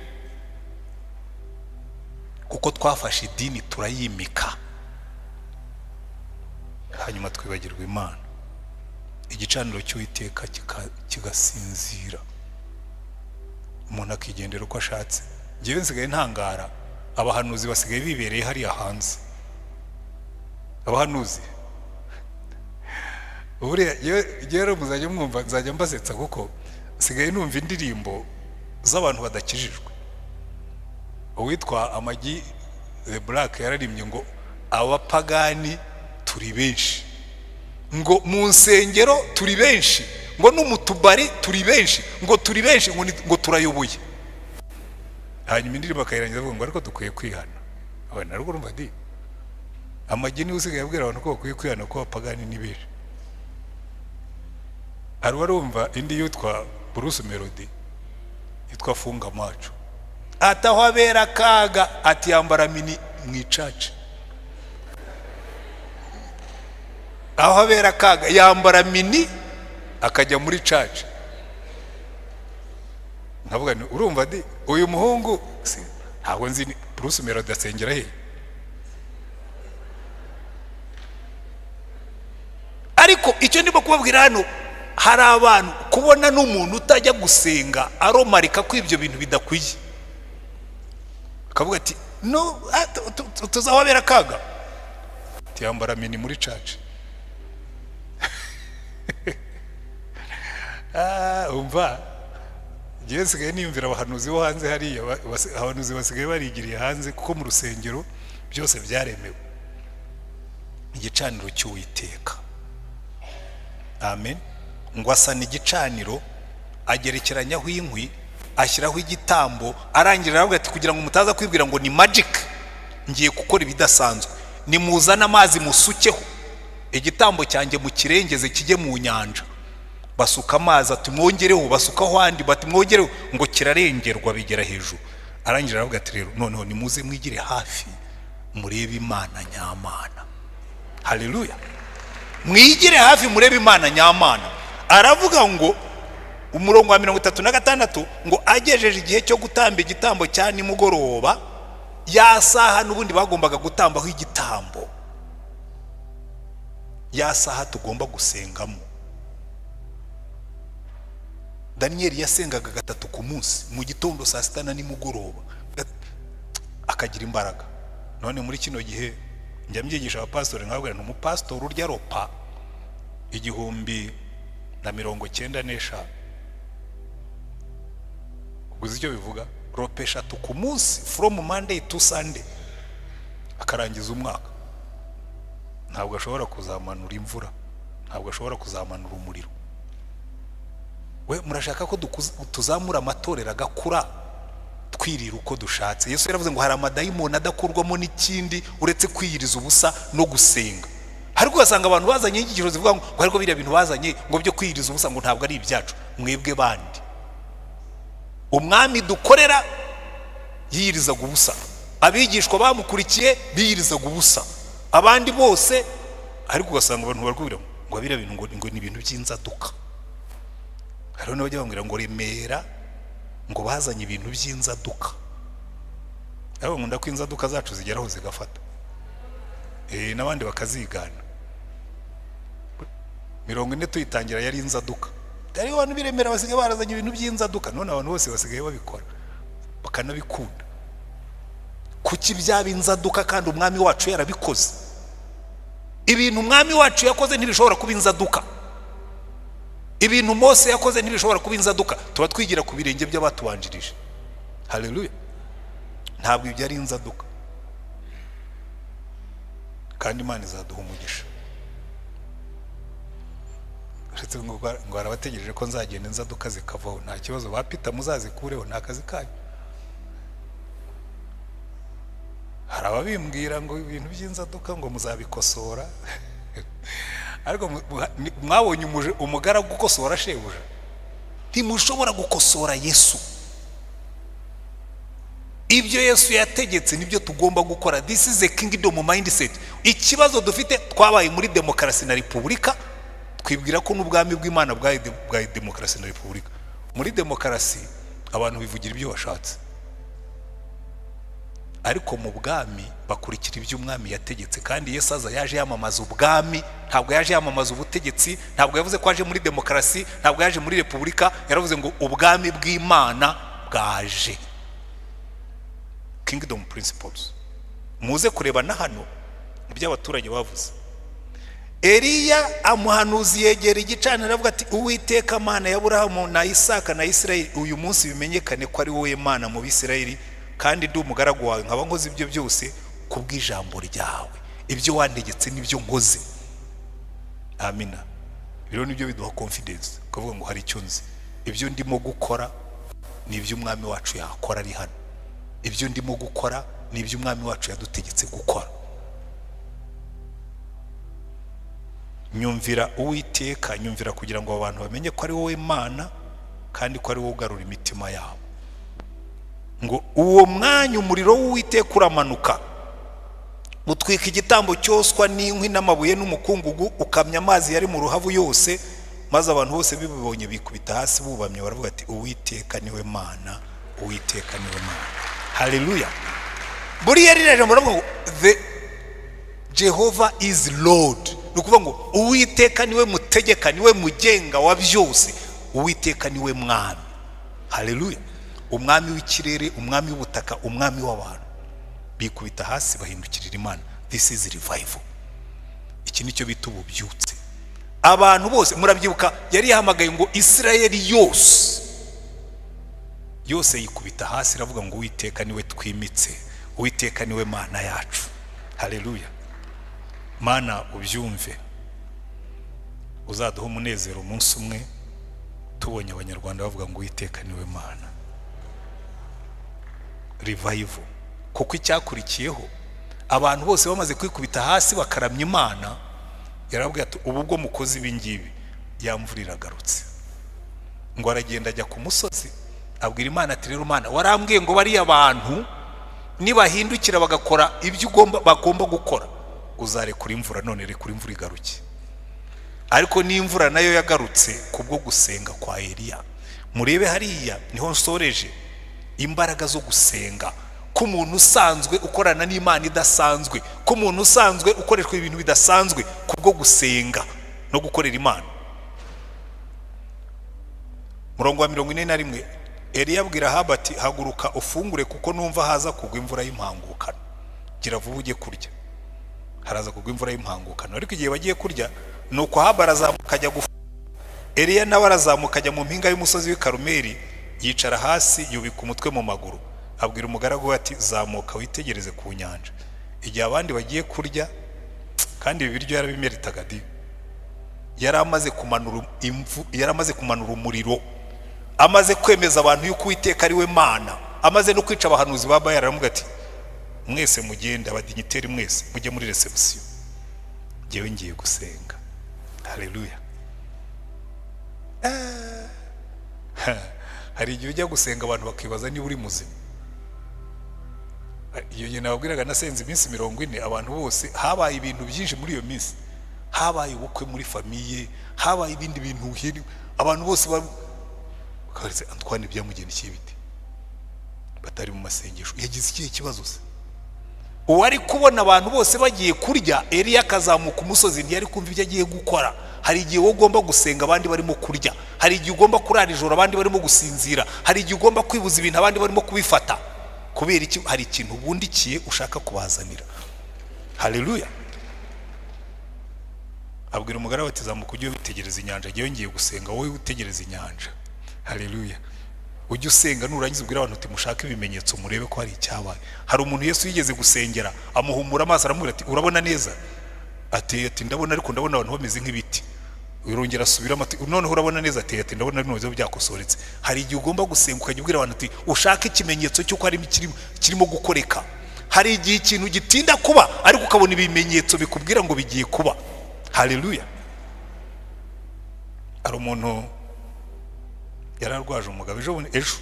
kuko twafashe idini turayimika, hanyuma twibagirwa Imana, igicaniro cy'Uwiteka kigasinzira, umuntu akigendera uko ashatse. Ngewe nsigaye ntangara, abahanuzi basigaye bibereye hariya hanze. Abahanuzi buriya rero muzajya mwumva, nzajya mbasetsa, kuko nsigaye numva indirimbo z'abantu badakijijwe. Uwitwa Amagi The Black yararimbye ngo abapagani turi benshi, ngo mu nsengero turi benshi, ngo no mu tubari turi benshi, ngo turi benshi, ngo turayoboye. Hanyuma indirimbo akayirangiza avuga ngo ariko dukwiye kwihana. Aba narwo urumva di Amagi niwe usigaye abwira abantu ko bakwiye kwihana, ko abapagani ni benshi. Hari uwarumva indi yitwa Bruce Melody yitwa "Funga Macho", ati aho abera akaga, ati yambara mini mu icaca. Aho abera akaga yambara mini akajya muri church. Nkavuga nti urumva di uyu muhungu ntabwo nzi Bruce Melody asengera he. Ariko icyo ndimo kubabwira hano, hari abantu kubona n'umuntu utajya gusenga aromarika ko ibyo bintu bidakwiye, akavuga ati no tuzababera akaga, tiyambara mini muri church. Umva, ngewe nsigaye niyumvira abahanuzi bo hanze hariya. Abahanuzi basigaye barigiriye hanze, kuko mu rusengero byose byaremewe. Igicaniro cy'Uwiteka, amen. Ngo asana igicaniro, agerekeranyaho inkwi, ashyiraho igitambo. Arangira aravuga ati kugira ngo mutaza kwibwira ngo ni magic, ngiye gukora ibidasanzwe. Nimuzane amazi musukeho igitambo cyanjye, mukirengeze kijye mu nyanja. Basuka amazi, ati mwongereho, basukaho andi, bati mwongereho, ngo kirarengerwa bigera hejuru. Arangira aravuga ati rero noneho nimuze mwigire hafi murebe Imana nyamana. Haleluya! Mwigire hafi murebe Imana nyamana. Aravuga ngo umurongo wa 36, ngo agejeje igihe cyo gutamba igitambo cya nimugoroba, ya saha n'ubundi bagombaga gutambaho igitambo, ya saha tugomba gusengamo. Daniyeli yasengaga gatatu ku munsi, mu gitondo, saa sita na nimugoroba, akagira imbaraga. None muri kino gihe njya mbyigisha abapasitori, nkababwira nti umupasitori urya repas 1095, uguze icyo bivuga, repas eshatu ku munsi from Monday to Sunday, akarangiza umwaka, ntabwo ashobora kuzamanura imvura, ntabwo ashobora kuzamanura umuriro. We murashaka ko tuzamura amatorero agakura twirira uko dushatse. Yesu yaravuze ngo hari amadayimoni adakurwamo n'ikindi uretse kwiyiriza ubusa no gusenga. Ariko ugasanga abantu bazanye inyigisho zivuga ngo ariko biriya bintu bazanye ngo byo kwiyiriza ubusa ngo ntabwo ari ibyacu. Mwebwe bandi, umwami dukorera yiyirizaga ubusa, abigishwa bamukurikiye biyirizaga ubusa, abandi bose. Ariko ugasanga abantu barakubwira ngo biriya bintu ngo ni ibintu by'inzaduka. Hariho n'abajya bambwira ngo Remera ngo bazanye ibintu by'inzaduka, ariko nkunda ko inzaduka zacu zigeraho zigafata n'abandi bakazigana. 40 tuyitangira yari inzaduka, ariko abantu b'i Remera basigaye barazanye ibintu by'inzaduka. None abantu bose basigaye babikora bakanabikunda. Kuki byaba inzaduka kandi umwami wacu yarabikoze? Ibintu umwami wacu yakoze ntibishobora kuba inzaduka. Ibintu Mose yakoze ntibishobora kuba inzaduka. Tuba twigira ku birenge by'abatubanjirije. Haleluya! Ntabwo ibyo ari inzaduka, kandi Imana izaduha umugisha. Uretse ngo harabategereje ko nzagenda inzaduka zikavaho. Nta kibazo, ba Pita muzazikureho, ni akazi kanyu. Hari ababimbwira ngo ibintu by'inzaduka ngo muzabikosora, ariko mwabonye umugaragu ukosora shebuja? Ntimushobora gukosora Yesu. Ibyo Yesu yategetse nibyo tugomba gukora. This is a kingdom mindset. Ikibazo dufite, twabaye muri demokarasi na repubulika, twibwira ko n'ubwami bw'Imana bwa demokarasi na repubulika. Muri demokarasi abantu bivugira ibyo bashatse, ariko mu bwami bakurikira ibyo umwami yategetse. Kandi Yesu aza yaje yamamaza ubwami, ntabwo yaje yamamaza ubutegetsi, ntabwo yavuze ko aje muri demokarasi, ntabwo yaje muri repubulika. Yaravuze ngo ubwami bw'Imana bwaje. Kingdom principles. Muze kureba na hano ibyo abaturage bavuze. Eliya amuhanuzi yegera igicaniro, aravuga ati: "Uwiteka Mana ya Aburahamu na Isaka na Isirayeli, uyu munsi bimenyekane ko ari wowe Mana mu Bisirayeli, kandi ndi umugaragu wawe, nkaba nkoze ibyo byose ku bw'ijambo ryawe. Ibyo wantegetse nibyo nkoze." Amina. Rero nibyo biduha confidence, ukavuga ngo hari icyo nzi. Ibyo ndimo gukora ni ibyo umwami wacu yakora ari hano. Ibyo ndimo gukora ni ibyo umwami wacu yadutegetse gukora. Nyumvira, Uwiteka, nyumvira, kugira ngo abantu bamenye ko ari wowe Mana kandi ko ari wowe ugarura imitima yabo. Ngo uwo mwanya umuriro w'Uwiteka uramanuka, utwika igitambo cyoswa n'inkwi n'amabuye n'umukungugu, ukamya amazi yari mu ruhavu yose. Maze abantu bose bibibonye bikubita hasi bubamye, baravuga ati: "Uwiteka niwe Mana, Uwiteka niwe Mana." Haleluya! Buriya ririya jambo baravuga ngo "The Jehovah is Lord", ni ukuvuga ngo Uwiteka niwe mutegeka, niwe mugenga wa byose, Uwiteka niwe mwami. Haleluya! Umwami w'ikirere, umwami w'ubutaka, umwami w'abantu. Bikubita hasi bahindukirira Imana. This is revival. Iki nicyo bita ububyutse. Abantu bose, murabyibuka, yari yahamagaye ngo Isirayeli yose yose yikubita hasi, iravuga ngo: "Uwiteka niwe twimitse, Uwiteka niwe Mana yacu." Haleluya! Mana, ubyumve, uzaduha umunezero umunsi umwe tubonye Abanyarwanda bavuga ngo: "Uwiteka niwe Mana." Revival. Kuko icyakurikiyeho, abantu bose bamaze kwikubita hasi bakaramya Imana, yarababwiye ati: "Ubu bwo mukoze ibi ngibi, ya mvura iragarutse." Ngo aragenda ajya ku musozi, abwira Imana ati: "Rero Mana, warambwiye ngo bariya bantu nibahindukira bagakora ibyo ugomba bagomba gukora, uzarekura imvura. None rekura imvura igaruke." Ariko n'imvura nayo yagarutse kubwo gusenga kwa Eliya. Murebe hariya niho nsoreje. Imbaraga zo gusenga k'umuntu usanzwe ukorana n'Imana idasanzwe, k'umuntu usanzwe ukoreshwa ibintu bidasanzwe kubwo gusenga no gukorera Imana. Murongo wa 41, Eliya abwira Ahabu ati: "Haguruka ufungure, kuko numva haza kugwa imvura y'impangukano. Gira vuba ujye kurya, haraza kugwa imvura y'impangukano." Ariko igihe bagiye kurya, nuko Ahabu arazamuka ajya gufungura, Eliya nawe arazamuka ajya mu mpinga y'umusozi w'i Karumeli, yicara hasi, yubika umutwe mu maguru. Abwira umugaragu we ati: "Zamuka witegereze ku nyanja." Igihe abandi bagiye kurya, kandi ibi biryo yarabimeritaga di, yari amaze kumanura imvu, yari amaze kumanura umuriro. Amaze kwemeza abantu yuko Uwiteka ari we Mana, amaze no kwica abahanuzi ba Bayali, aramubwira ati: "Mwese mugende, aba dignitaires mwese mujye muri réception, ngewe ngiye gusenga." Haleluya! Hari igihe ujya gusenga abantu bakibaza niba uri muzima. Iyo gihe nababwiraga nasenze iminsi 40, abantu bose, habaye ibintu byinshi muri iyo minsi, habaye ubukwe muri famille, habaye ibindi bintu abantu bose bakabaza: "Antoine byamugendekeye bite batari mu masengesho? Yagize ikihe kibazo se?" Uwari kubona abantu bose bagiye kurya, Eliya akazamuka umusozi, ntiyari kumva ibyo agiye gukora. Hari igihe wowe ugomba gusenga abandi barimo kurya, hari igihe ugomba kurara ijoro abandi barimo gusinzira, hari igihe ugomba kwibuza ibintu abandi barimo kubifata. Kubera iki? Hari ikintu ubundikiye ushaka kubazanira. Haleluya! Abwira umugaragu ati: "Zamuka ujye witegereza inyanja, ngewe ngiye gusenga, wowe utegereza inyanja." Haleluya! Ujye usenga, nurangiza ubwire abantu uti: "Mushake ibimenyetso murebe ko hari icyabaye." Hari umuntu Yesu yigeze gusengera, amuhumura amaso, aramubwira ati: "Urabona neza?" Ati: "Ndabona, ariko ndabona abantu bameze nk'ibiti." Urongera asubiramo ati: "Noneho urabona neza?" Ati: "Ndabona bino byakosoretse." Hari igihe ugomba gusenga ukajya ubwira abantu uti: "Ushake ikimenyetso cy'uko harimo kirimo gukoreka." Hari igihe ikintu gitinda kuba, ariko ukabona ibimenyetso bikubwira ngo bigiye kuba. Haleluya! Hari umuntu yari arwaje umugabo, ejo bundi, ejo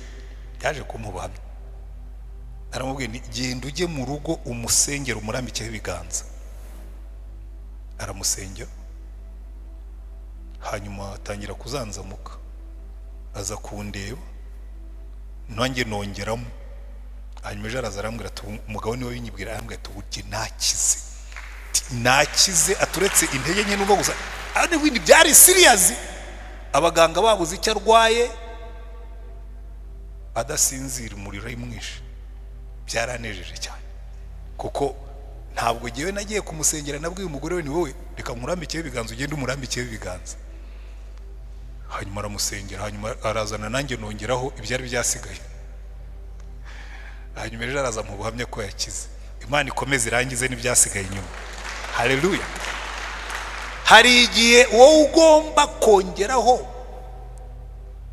yaje kumpa ubuhamya. Aramubwiye nti: "Genda ujye mu rugo umusengere, umurambikeho ibiganza." Aramusengera, hanyuma atangira kuzanzamuka, aza kundeba, nanjye nongeramo. Hanyuma ejo araza arambwira ati, umugabo niwe binyibwira, arambwira ati: "Ubu nakize." Ati: "Nakize," aturetse intege nke numva gusa, ariko n'ibindi byari serious, abaganga babuze icyo arwaye, adasinzira, umuriro ari mwinshi. Byaranejeje cyane kuko ntabwo ngewe nagiye kumusengera, nabwiye umugore we: "Ni wowe, reka nkurambikeho ibiganza, ugende umurambikeho ibiganza." Hanyuma aramusengera, hanyuma arazana nanjye nongeraho ibyari byasigaye. Hanyuma ejo araza mu buhamya ko yakize. Imana ikomeze irangize n'ibyasigaye inyuma. Haleluya! Hari igihe wowe ugomba kongeraho.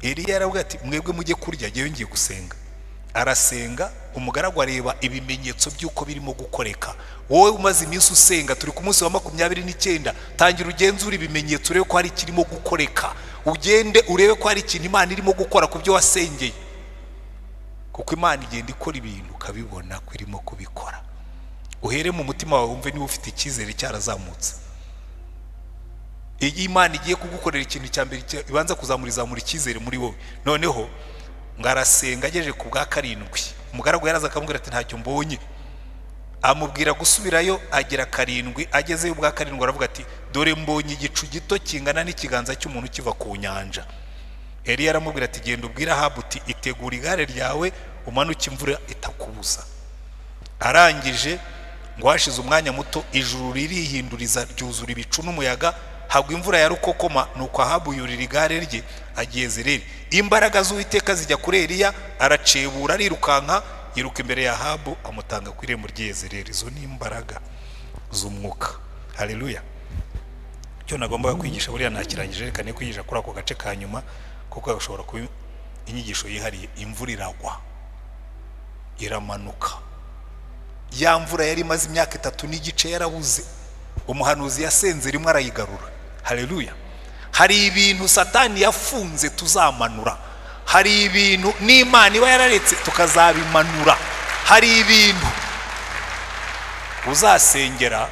Eliya yaravuga ati: "Mwebwe mujye kurya, ngewe ngiye gusenga." Arasenga, umugaragu areba ibimenyetso by'uko birimo gukoreka. Wowe umaze iminsi usenga, turi ku munsi wa 29, tangira ugenzure ibimenyetso, urebe ko hari ikirimo gukoreka, ugende urebe ko hari ikintu Imana irimo gukora ku byo wasengeye, kuko Imana igenda ikora ibintu ukabibona ko irimo kubikora. Uhere mu mutima wawe, wumve niba ufite icyizere cyarazamutse. Iyo Imana igiye kugukorera ikintu cya mbere ibanza kuzamura, izamura icyizere muri wowe. Noneho ngo arasenga, agejeje ku bwa karindwi, umugaragu yaraza akamubwira ati: "Ntacyo mbonye." Amubwira gusubirayo, agera karindwi. Agezeyo ubwa karindwi aravuga ati: "Dore mbonye igicu gito kingana n'ikiganza cy'umuntu kiva ku nyanja." Eliya aramubwira ati: "Genda ubwire Ahabu uti: 'Itegura igare ryawe umanuke, imvura itakubuza.'" Arangije ngo hashize umwanya muto, ijuru ririhinduriza, ryuzura ibicu n'umuyaga, hagwa imvura ya rukokoma. Nuko Ahabu yurira igare rye agiye Zereri. Imbaraga z'Uwiteka zijya kuri Eliya, aracebura, arirukanka, yiruka imbere ya Ahabu, amutanga ku irembo ry'Yezereri. Izo ni imbaraga z'umwuka. Haleluya! Icyo nagombaga kwigisha buriya nakirangije, reka ne kwigisha kuri ako gace ka nyuma kuko gashobora kuba inyigisho yihariye. Imvura iragwa, iramanuka. Ya mvura yari imaze imyaka 3 n'igice yarabuze, umuhanuzi yasenze rimwe arayigarura. Haleluya! Hari ibintu Satani yafunze tuzamanura, hari ibintu n'Imana iba yararetse tukazabimanura, hari ibintu uzasengera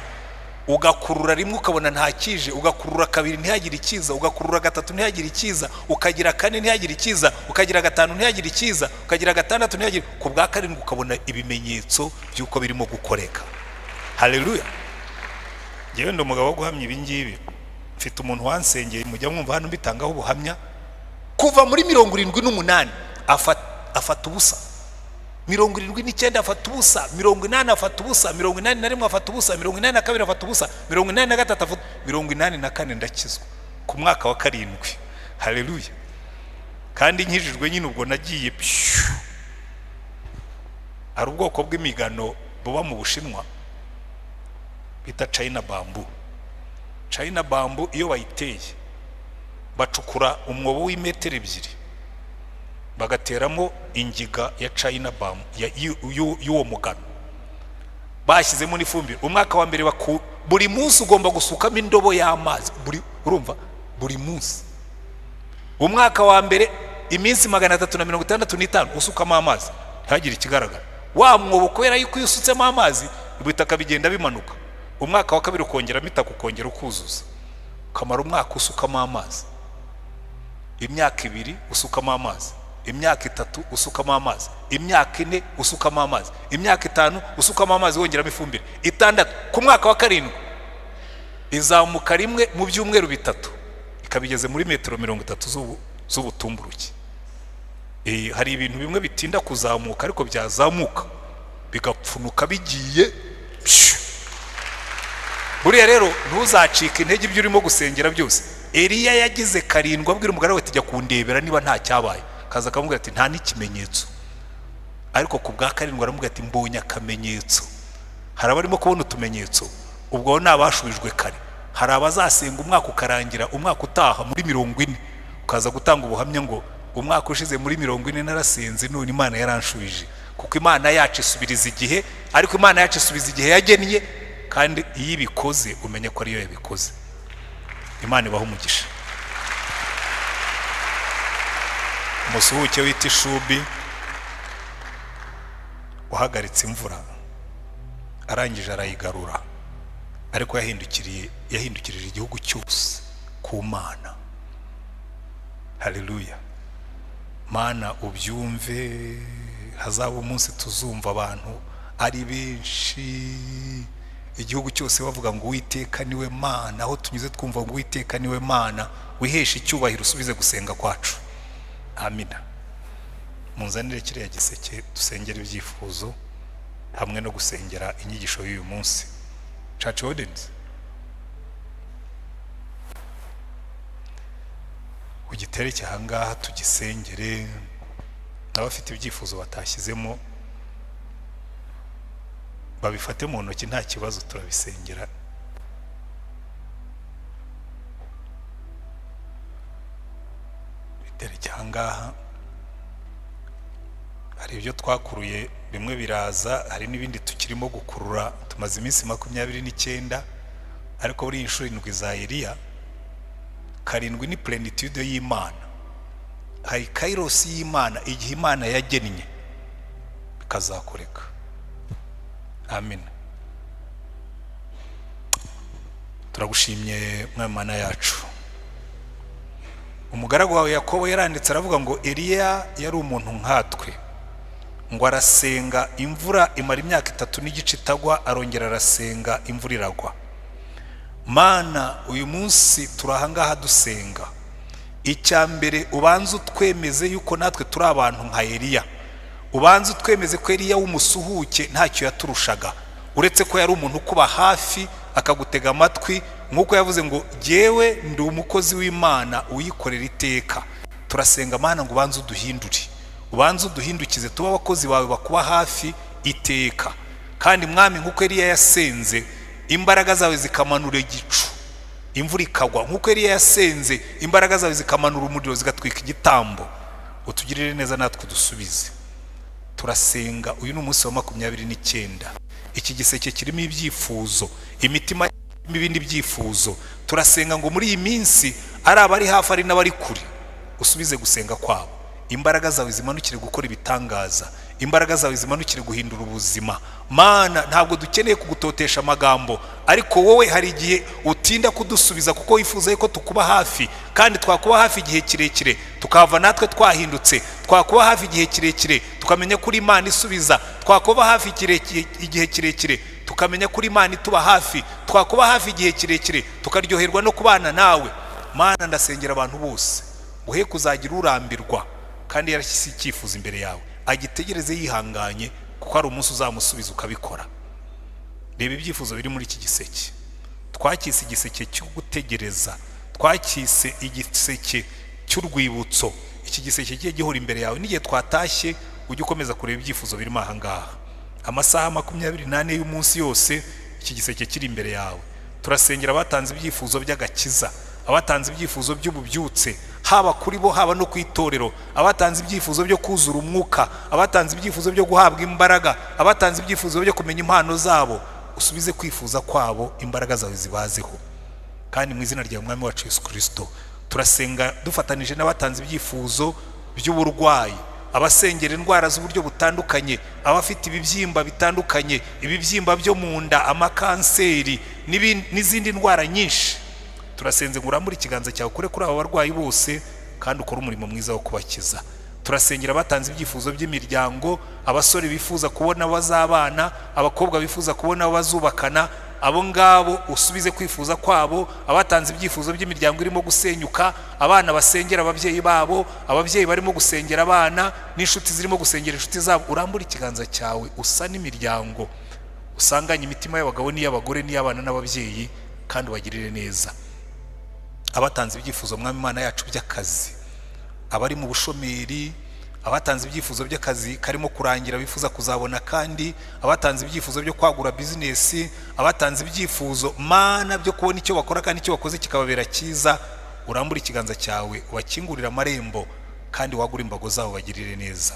ugakurura rimwe ukabona ntakije, ugakurura kabiri ntihagire ikiza, ugakurura gatatu ntihagire ikiza, ukagira kane ntihagire ikiza, ukagira gatanu ntihagire ikiza, ukagira gatandatu ntihagire, ku bwa karindwi ukabona ibimenyetso by'uko birimo gukoreka. Haleluya! Ngewe ndi umugabo wo guhamya ibi ngibi. Mfite umuntu wansengeye, mujya mwumva hano mbitangaho ubuhamya. Kuva muri 78 afata ubusa, 79 afata ubusa, 80 afata ubusa, 81 afata ubusa, 82 afata ubusa, 83 afata, 84 ndakizwa ku mwaka wa karindwi. Haleluya! Kandi nkijijwe nyine ubwo nagiye pyu. Hari ubwoko bw'imigano buba mu Bushinwa bita China bamboo. China bamboo iyo bayiteye, bacukura umwobo w'imetero 2. Bagateramo ingiga ya China bamboo y'uwo mugano, bashyizemo n'ifumbire. Umwaka wa mbere buri munsi ugomba gusukamo indobo y'amazi buri, urumva, buri munsi. Umwaka wa mbere, iminsi 365 usukamo amazi, ntihagire ikigaragara. Wa mwobo, kubera yuko iyo usutsemo amazi ibitaka bigenda bimanuka. Umwaka wa kabiri ukongeramo itaka, ukongera ukuzuza, ukamara umwaka usukamo amazi, imyaka 2 usukamo amazi, imyaka 3 usukamo amazi, imyaka 4 usukamo amazi, imyaka 5 usukamo amazi wongeramo ifumbire, 6. Ku mwaka wa karindwi izamuka rimwe mu byumweru 3, ikaba igeze muri metero 30 z'ubutumburuke. Hari ibintu bimwe bitinda kuzamuka, ariko byazamuka bigapfunuka bigiye pshu. Buriya rero ntuzacike intege ibyo urimo gusengera byose. Eliya yagize karindwi abwira umugaragu we ati: "Jya kundebera niba nta cyabaye." Kaza akamubwira ati: "Nta n'ikimenyetso." Ariko ku bwa karindwi aramubwira ati: "Mbonye akamenyetso." Hari abarimo kubona utumenyetso, ubwo ni abashubijwe kare. Hari abazasenga umwaka ukarangira, umwaka utaha muri 40 ukaza gutanga ubuhamya ngo: "Umwaka ushize muri 40 narasenze, none Imana yaranshubije." Kuko Imana yacu isubiriza igihe, ariko Imana yacu isubiza igihe yagennye, kandi iyo ibikoze umenya ko ariyo yabikoze. Imana ibaha umugisha. Umusuhuke wita Ishubi wahagaritse imvura, arangije arayigarura, ariko yahindukirije igihugu cyose ku Mana. Haleluya! Mana, ubyumve, hazaba umunsi tuzumva abantu ari benshi, igihugu cyose bavuga ngo: "Uwiteka niwe Mana." Aho tunyuze twumva ngo: "Uwiteka niwe Mana." Wiheshe icyubahiro, usubize gusenga kwacu. Amina. Munzanire kiriya giseke, dusengera ibyifuzo hamwe no gusengera inyigisho y'uyu munsi. Church audience, ugitereke ahangaha tugisengere. N'abafite ibyifuzo batashyizemo babifate mu ntoki, nta kibazo, turabisengera. Bitereke ahangaha. Hari ibyo twakuruye, bimwe biraza, hari n'ibindi tukirimo gukurura. Tumaze iminsi 29, ariko buriya inshuro indwi za Eliya, karindwi ni plénitude y'Imana. Hari kairos y'Imana, igihe Imana yagennye bikazakoreka. Amen. Turagushimye, Mwana yacu. Umugaragu wawe Yakobo yaranditse aravuga ngo Eliya yari umuntu nkatwe, ngo arasenga, imvura imara imyaka 3 n'igice itagwa, arongera arasenga, imvura iragwa. Mana, uyu munsi turi ahangaha dusenga. Icya mbere, ubanze utwemeze yuko natwe turi abantu nka Eliya. Ubanze utwemeze ko Eliya w'umusuhuke ntacyo yaturushaga, uretse ko yari umuntu ukuba hafi, akagutega amatwi, nk'uko yavuze ngo: "Jyewe ndi umukozi w'Imana uyikorera iteka." Turasenga, Mana, ngo ubanze uduhindure, ubanze uduhindukize, tube abakozi bawe bakuba hafi iteka. Kandi Mwami, nk'uko Eliya yasenze, imbaraga zawe zikamanura igicu, imvura ikagwa, nk'uko Eliya yasenze, imbaraga zawe zikamanura umuriro, zigatwika igitambo, utugirire neza natwe udusubize. Turasenga, uyu ni umunsi wa 29. Iki giseke kirimo ibyifuzo, imitima irimo ibindi byifuzo. Turasenga ngo muri iyi minsi, ari abari hafi, ari n'abari kure, usubize gusenga kwabo. Imbaraga zawe zimanukire gukora ibitangaza, imbaraga zawe zimanukire guhindura ubuzima. Mana, ntabwo dukeneye kugutotesha amagambo, ariko wowe hari igihe utinda kudusubiza kuko wifuza yuko tukuba hafi, kandi twakuba hafi igihe kirekire tukava natwe twahindutse, twakuba hafi igihe kirekire tukamenya ko uri Imana isubiza, twakuba hafi igihe kirekire tukamenya ko uri Imana ituba hafi, twakuba hafi igihe kirekire tukaryoherwa no kubana nawe. Mana, ndasengera abantu bose, uhe kuzagira urambirwa kandi yarashyize icyifuzo imbere yawe, agitegereze yihanganye, kuko hari umunsi uzamusubiza ukabikora. Reba ibyifuzo biri muri iki giseke. Twakise igiseke cyo gutegereza, twakise igiseke cy'urwibutso. Iki giseke kigiye gihora imbere yawe n'igihe twatashye, ujye ukomeza kureba ibyifuzo birimo aha ngaha. Amasaha 24 y'umunsi yose iki giseke kiri imbere yawe. Turasengera abatanze ibyifuzo by'agakiza, abatanze ibyifuzo by'ububyutse. Haba kuri bo, haba no ku itorero. Abatanze ibyifuzo byo kuzura Umwuka, abatanze ibyifuzo byo guhabwa imbaraga, abatanze ibyifuzo byo kumenya impano zabo, usubize kwifuza kwabo, imbaraga zawe zibazeho. Kandi mu izina rya Mwami wacu Yesu Kirisito, turasenga dufatanije n'abatanze ibyifuzo by'uburwayi, abasengera indwara z'uburyo butandukanye, abafite ibibyimba bitandukanye, ibibyimba byo mu nda, amakanseri n'izindi ndwara nyinshi. Turasenze ngo urambure ikiganza cyawe ukore kuri aba barwayi bose kandi ukore umurimo mwiza wo kubakiza. Turasengera abatanze ibyifuzo by'imiryango, abasore bifuza kubona abo bazabana, abakobwa bifuza kubona abo bazubakana, abo ngabo usubize kwifuza kwabo. Abatanze ibyifuzo by'imiryango irimo gusenyuka, abana basengera ababyeyi babo, ababyeyi barimo gusengera abana, n'inshuti zirimo gusengera inshuti zabo, urambure ikiganza cyawe usa n'imiryango, usanganye imitima y'abagabo n'iy'abagore n'iy'abana n'ababyeyi, kandi ubagirire neza. Abatanze ibyifuzo, Mwami Imana yacu, by'akazi, abari mu bushomeri, abatanze ibyifuzo by'akazi karimo kurangira bifuza kuzabona, kandi abatanze ibyifuzo byo kwagura bizinesi, abatanze ibyifuzo, Mana, byo kubona icyo bakora kandi icyo bakoze kikababera cyiza, urambure ikiganza cyawe ubakingurire amarembo kandi wagure imbago zabo, bagirire neza.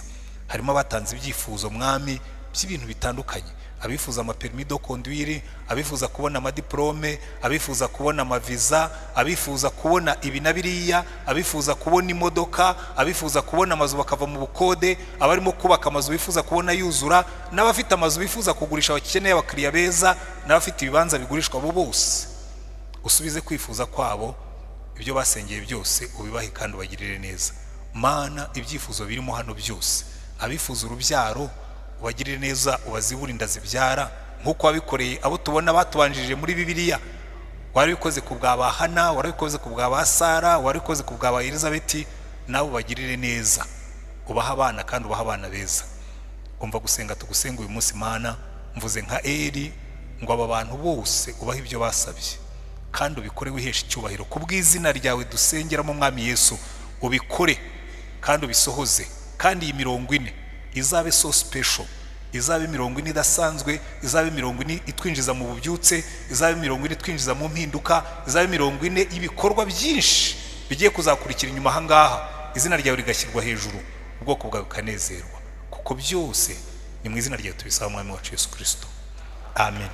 Harimo abatanze ibyifuzo, Mwami, by'ibintu bitandukanye: abifuza ama permis de conduire, abifuza kubona amadiporome, abifuza kubona amaviza, abifuza kubona ibi na biriya, abifuza kubona imodoka, abifuza kubona amazu bakava mu bukode, abarimo kubaka amazu bifuza kubona yuzura, n'abafite amazu bifuza kugurisha bakeneye abakiriya beza, n'abafite ibibanza bigurishwa. Abo bose usubize kwifuza kwabo, ibyo basengeye byose ubibahe kandi ubagirire neza. Mana, ibyifuzo birimo hano byose, abifuza urubyaro, ubagirire neza, ubazibure inda zibyara nk'uko wabikoreye abo tubona batubanjirije muri Bibiliya. Warabikoze ku bwa ba Hana, warabikoze ku bwa ba Sara, warabikoze ku bwa ba Elizabeti, nawe ubagirire neza, ubahe abana kandi ubahe abana beza. Umva gusenga tugusenga uyu munsi. Mana, mvuze nka Eri ngo aba bantu bose ubahe ibyo basabye kandi ubikore wihesha icyubahiro ku bw'izina ryawe dusengeramo. Mwami Yesu, ubikore kandi ubisohoze, kandi iyi 40 izabe so special, izabe 40 idasanzwe, izabe 40 itwinjiza mu bubyutse, izabe 40 itwinjiza mu mpinduka, izabe 40 y'ibikorwa byinshi bigiye kuzakurikira inyuma aha ngaha, izina ryawe rigashyirwa hejuru, ubwoko bwawe bukanezerwa, kuko byose ni mu izina ryawe tubisaba, Mwami wacu Yesu Kirisito, amen.